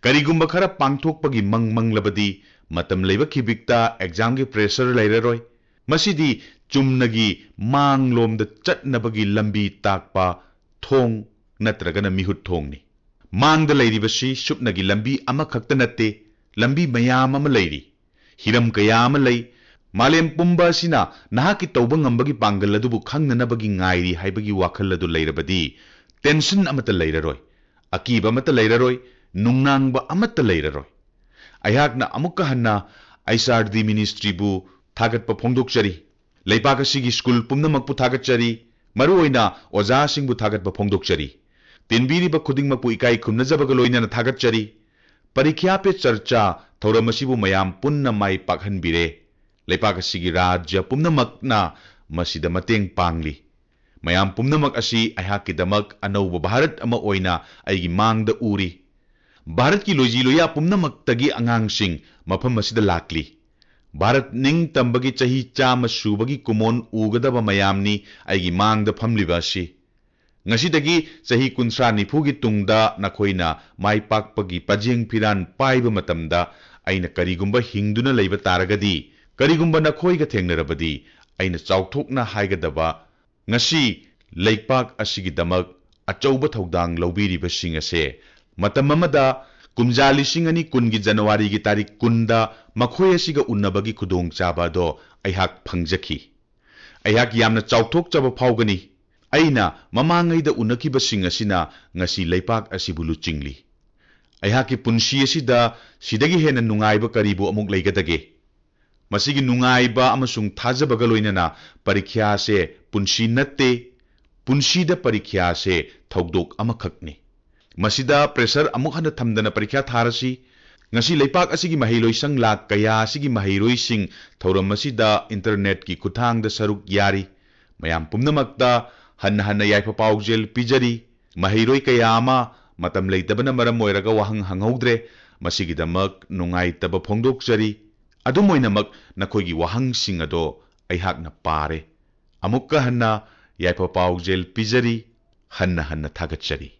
ꯀꯔꯤꯒꯨꯝꯕ ꯈꯔ ꯄꯥꯡꯊꯣꯛꯄꯒꯤ ꯃꯪ ꯃꯪꯂꯕꯗꯤ ꯃꯇꯝ ꯂꯩꯕ ꯈꯤꯕꯤꯛꯇ examꯒꯤ pressure ꯂꯩꯔꯔꯣꯏ꯫ ꯃꯁꯤꯗꯤ ꯆꯨꯝꯅꯒꯤ ꯃꯥꯡꯂꯣꯝꯗ ꯆꯠꯅꯕꯒꯤ ꯂꯝꯕꯤ ꯇꯥꯛꯄ ꯊꯣꯡ ꯅꯠꯇ꯭ꯔꯒꯅ ꯃꯤꯍꯨꯠ ꯊꯣꯡꯅꯤ꯫ ꯃꯥꯡꯗ ꯂꯩꯔꯤꯕꯁꯤ ꯁꯨꯞꯅꯒꯤ ꯂꯝꯕꯤ ꯑꯃꯈꯛꯇ ꯅꯠꯇꯦ, ꯂꯝꯕꯤ ꯃꯌꯥꯝ ꯑꯃ ꯂꯩꯔꯤ꯫ ꯍꯤꯔꯝ ꯀꯌꯥ ꯑꯃ ꯂꯩ꯫ ꯃꯥꯂꯦꯝ ꯄꯨꯝꯕ ꯑꯁꯤꯅ ꯅꯍꯥꯛꯀꯤ ꯇꯧꯕ ꯉꯝꯕꯒꯤ ꯄꯥꯡꯒꯜ ꯑꯗꯨꯕꯨ ꯈꯪꯅꯅꯕꯒꯤ ꯉꯥꯏꯔꯤ ꯍꯥꯏꯕꯒꯤ ꯋꯥꯈꯜ ꯑꯗꯨ ꯂꯩꯔꯕꯗꯤ, tension ꯑꯃꯠꯇ ꯂꯩꯔꯔꯣꯏ꯫ ꯑꯀꯤꯕ ꯑꯃꯠꯇ ꯂꯩꯔꯔꯣꯏ, ꯅꯨꯡꯅꯥꯡꯕ ꯑꯃꯠꯇ ꯂꯩꯔꯔꯣꯏ꯫ ꯑꯩꯍꯥꯛꯅ ꯑꯃꯨꯛꯀ ꯍꯟꯅ H R D ministryꯕꯨ ꯊꯥꯒꯠꯄ ꯐꯣꯡꯗꯣꯛꯆꯔꯤ꯫ ꯂꯩꯄꯥꯛ ꯑꯁꯤꯒꯤ ꯁ꯭ꯀꯨꯜ ꯄꯨꯝꯅꯃꯛꯄꯨ ꯊꯥꯒꯠꯆꯔꯤ, ꯃꯔꯨꯑꯣꯏꯅ ꯑꯣꯖꯥꯁꯤꯡꯕꯨ ꯊꯥꯒꯠꯄ ꯐꯣꯡꯗꯣꯛꯆꯔꯤ꯫ ꯇꯤꯟꯕꯤꯔꯤꯕ ꯈꯨꯗꯤꯡꯃꯛꯄꯨ ꯏꯀꯥꯏ ꯈꯨꯝꯅꯖꯕꯒ ꯂꯣꯏꯅꯅ ꯊꯥꯒꯠꯆꯔꯤ꯫ ꯄꯔꯤꯈ꯭ꯌꯥ ꯄꯦ ꯆꯔꯆꯥ ꯊꯧꯔꯝ ꯑꯁꯤꯕꯨ ꯃꯌꯥꯝ ꯄꯨꯟꯅ ꯃꯥꯏ ꯄꯥꯛꯍꯟꯕꯤꯔꯦ꯫ ꯂꯩꯄꯥꯛ ꯑꯁꯤꯒꯤ ꯔꯥꯖ꯭ꯌ ꯄꯨꯝꯅꯃꯛꯅ ꯃꯁꯤꯗ ꯃꯇꯦꯡ ꯄꯥꯡꯂꯤ꯫ ꯃꯌꯥꯝ ꯄꯨꯝꯅꯃꯛ ꯑꯁꯤ ꯑꯩꯍꯥꯛꯀꯤꯗꯃꯛ ꯑꯅꯧꯕ ꯚꯥꯔꯠ ꯑꯃ ꯑꯣꯏꯅ ꯑꯩꯒꯤ ꯃꯥꯡꯗ ꯎꯔꯤ꯫ ꯚꯥꯔꯠꯀꯤ ꯂꯣꯏꯖꯤ ꯂꯣꯏꯌꯥ ꯄꯨꯝꯅꯃꯛꯇꯒꯤ ꯑꯉꯥꯡꯁꯤꯡ ꯃꯐꯝ ꯑꯁꯤꯗ ꯂꯥꯛꯂꯤ꯫ ꯚꯥꯔꯠ ꯅꯤꯡꯇꯝꯕꯒꯤ ꯆꯍꯤ ꯆꯥꯝꯃ ꯁꯨꯕꯒꯤ ꯀꯨꯃꯣꯟ ꯎꯒꯗꯕ ꯃꯌꯥꯝꯅꯤ ꯑꯩꯒꯤ ꯃꯥꯡꯗ ꯐꯝꯂꯤꯕ ꯑꯁꯤ꯫ ꯉꯁꯤꯗꯒꯤ ꯆꯍꯤ ꯀꯨꯟꯊ꯭ꯔꯥ ꯅꯤꯐꯨꯒꯤ ꯇꯨꯡꯗ ꯅꯈꯣꯏꯅ ꯃꯥꯏ ꯄꯥꯛꯄꯒꯤ ꯄꯖꯦꯡ ꯐꯤꯔꯥꯟ ꯄꯥꯏꯕ ꯃꯇꯝꯗ, ꯑꯩꯅ ꯀꯔꯤꯒꯨꯝꯕ ꯍꯤꯡꯗꯨꯅ ꯂꯩꯕ ꯇꯥꯔꯒꯗꯤ, ꯀꯔꯤꯒꯨꯝꯕ ꯅꯈꯣꯏꯒ ꯊꯦꯡꯅꯔꯕꯗꯤ, ꯑꯩꯅ ꯆꯥꯎꯊꯣꯛꯅ ꯍꯥꯏꯒꯗꯕ, ꯉꯁꯤ ꯂꯩꯄꯥꯛ ꯑꯁꯤꯒꯤꯗꯃꯛ ꯑꯆꯧꯕ ꯊꯧꯗꯥꯡ ꯂꯧꯕꯤꯔꯤꯕꯁꯤꯡ ꯑꯁꯦ ꯃꯇꯝ ꯑꯃꯗ ꯀꯨꯝꯖꯥ ꯂꯤꯁꯤꯡ ꯑꯅꯤ ꯀꯨꯟꯒꯤ ꯖꯅꯋꯥꯔꯤꯒꯤ ꯇꯥꯔꯤꯛ ꯀꯨꯟꯗ ꯃꯈꯣꯏ ꯑꯁꯤꯒ ꯎꯅꯕꯒꯤ ꯈꯨꯗꯣꯡꯆꯥꯕ ꯑꯗꯣ ꯑꯩꯍꯥꯛ ꯐꯪꯖꯈꯤ꯫ ꯑꯩꯍꯥꯛ ꯌꯥꯝꯅ ꯆꯥꯎꯊꯣꯛꯆꯕ ꯐꯥꯎꯒꯅꯤ꯫ ꯑꯩꯅ ꯃꯃꯥꯡꯉꯩꯗ ꯎꯅꯈꯤꯕꯁꯤꯡ ꯑꯁꯤꯅ ꯉꯁꯤ ꯂꯩꯄꯥꯛ ꯑꯁꯤꯕꯨ ꯂꯨꯆꯤꯡꯂꯤ꯫ ꯑꯩꯍꯥꯛꯀꯤ ꯄꯨꯟꯁꯤ ꯑꯁꯤꯗ ꯁꯤꯗꯒꯤ ꯍꯦꯟꯅ ꯅꯨꯡꯉꯥꯏꯕ ꯀꯔꯤꯕꯨ ꯑꯃꯨꯛ ꯂꯩꯒꯗꯒꯦ? ꯃꯁꯤꯒꯤ ꯅꯨꯡꯉꯥꯏꯕ ꯑꯃꯁꯨꯡ ꯊꯥꯖꯕꯒ ꯂꯣꯏꯅꯅ ꯄꯔꯤꯈ꯭ꯌꯥꯁꯦ ꯄꯨꯟꯁꯤ ꯅꯠꯇꯦ, ꯄꯨꯟꯁꯤꯗ ꯄꯔꯤꯈ꯭ꯌꯥꯁꯦ ꯊꯧꯗꯣꯛ ꯑꯃꯈꯛꯅꯤ꯫ ꯃꯁꯤꯗ pressure ꯑꯃꯨꯛ ꯍꯟꯅ ꯊꯝꯗꯅ ꯄꯔꯤꯈ꯭ꯌꯥ ꯊꯥꯔꯁꯤ꯫ ꯉꯁꯤ ꯂꯩꯄꯥꯛ ꯑꯁꯤꯒꯤ ꯃꯍꯩꯂꯣꯏꯁꯪ ꯂꯥꯈ ꯀꯌꯥ ꯑꯁꯤꯒꯤ ꯃꯍꯩꯔꯣꯏꯁꯤꯡ ꯊꯧꯔꯝ ꯑꯁꯤꯗ internetꯀꯤ ꯈꯨꯠꯊꯥꯡꯗ ꯁꯔꯨꯛ ꯌꯥꯔꯤ꯫ ꯃꯌꯥꯝ ꯄꯨꯝꯅꯃꯛꯇ ꯍꯟꯅ ꯍꯟꯅ ꯌꯥꯏꯐ ꯄꯥꯎꯖꯦꯜ ꯄꯤꯖꯔꯤ꯫ ꯃꯍꯩꯔꯣꯏ ꯀꯌꯥ ꯑꯃ ꯃꯇꯝ ꯂꯩꯇꯕꯅ ꯃꯔꯝ ꯑꯣꯏꯔꯒ ꯋꯥꯍꯪ ꯍꯪꯍꯧꯗ꯭ꯔꯦ꯫ ꯃꯁꯤꯒꯤꯗꯃꯛ ꯅꯨꯡꯉꯥꯏꯇꯕ ꯐꯣꯡꯗꯣꯛꯆꯔꯤ꯫ ꯑꯗꯨꯝ ꯑꯣꯏꯅꯃꯛ, ꯅꯈꯣꯏꯒꯤ ꯋꯥꯍꯪꯁꯤꯡ ꯑꯗꯣ ꯑꯩꯍꯥꯛꯅ ꯄꯥꯔꯦ꯫ ꯑꯃꯨꯛꯀ ꯍꯟꯅ ꯌꯥꯏꯐ ꯄꯥꯎꯖꯦꯜ ꯄꯤꯖꯔꯤ, ꯍꯟꯅ ꯍꯟꯅ ꯊꯥꯒꯠꯆꯔꯤ꯫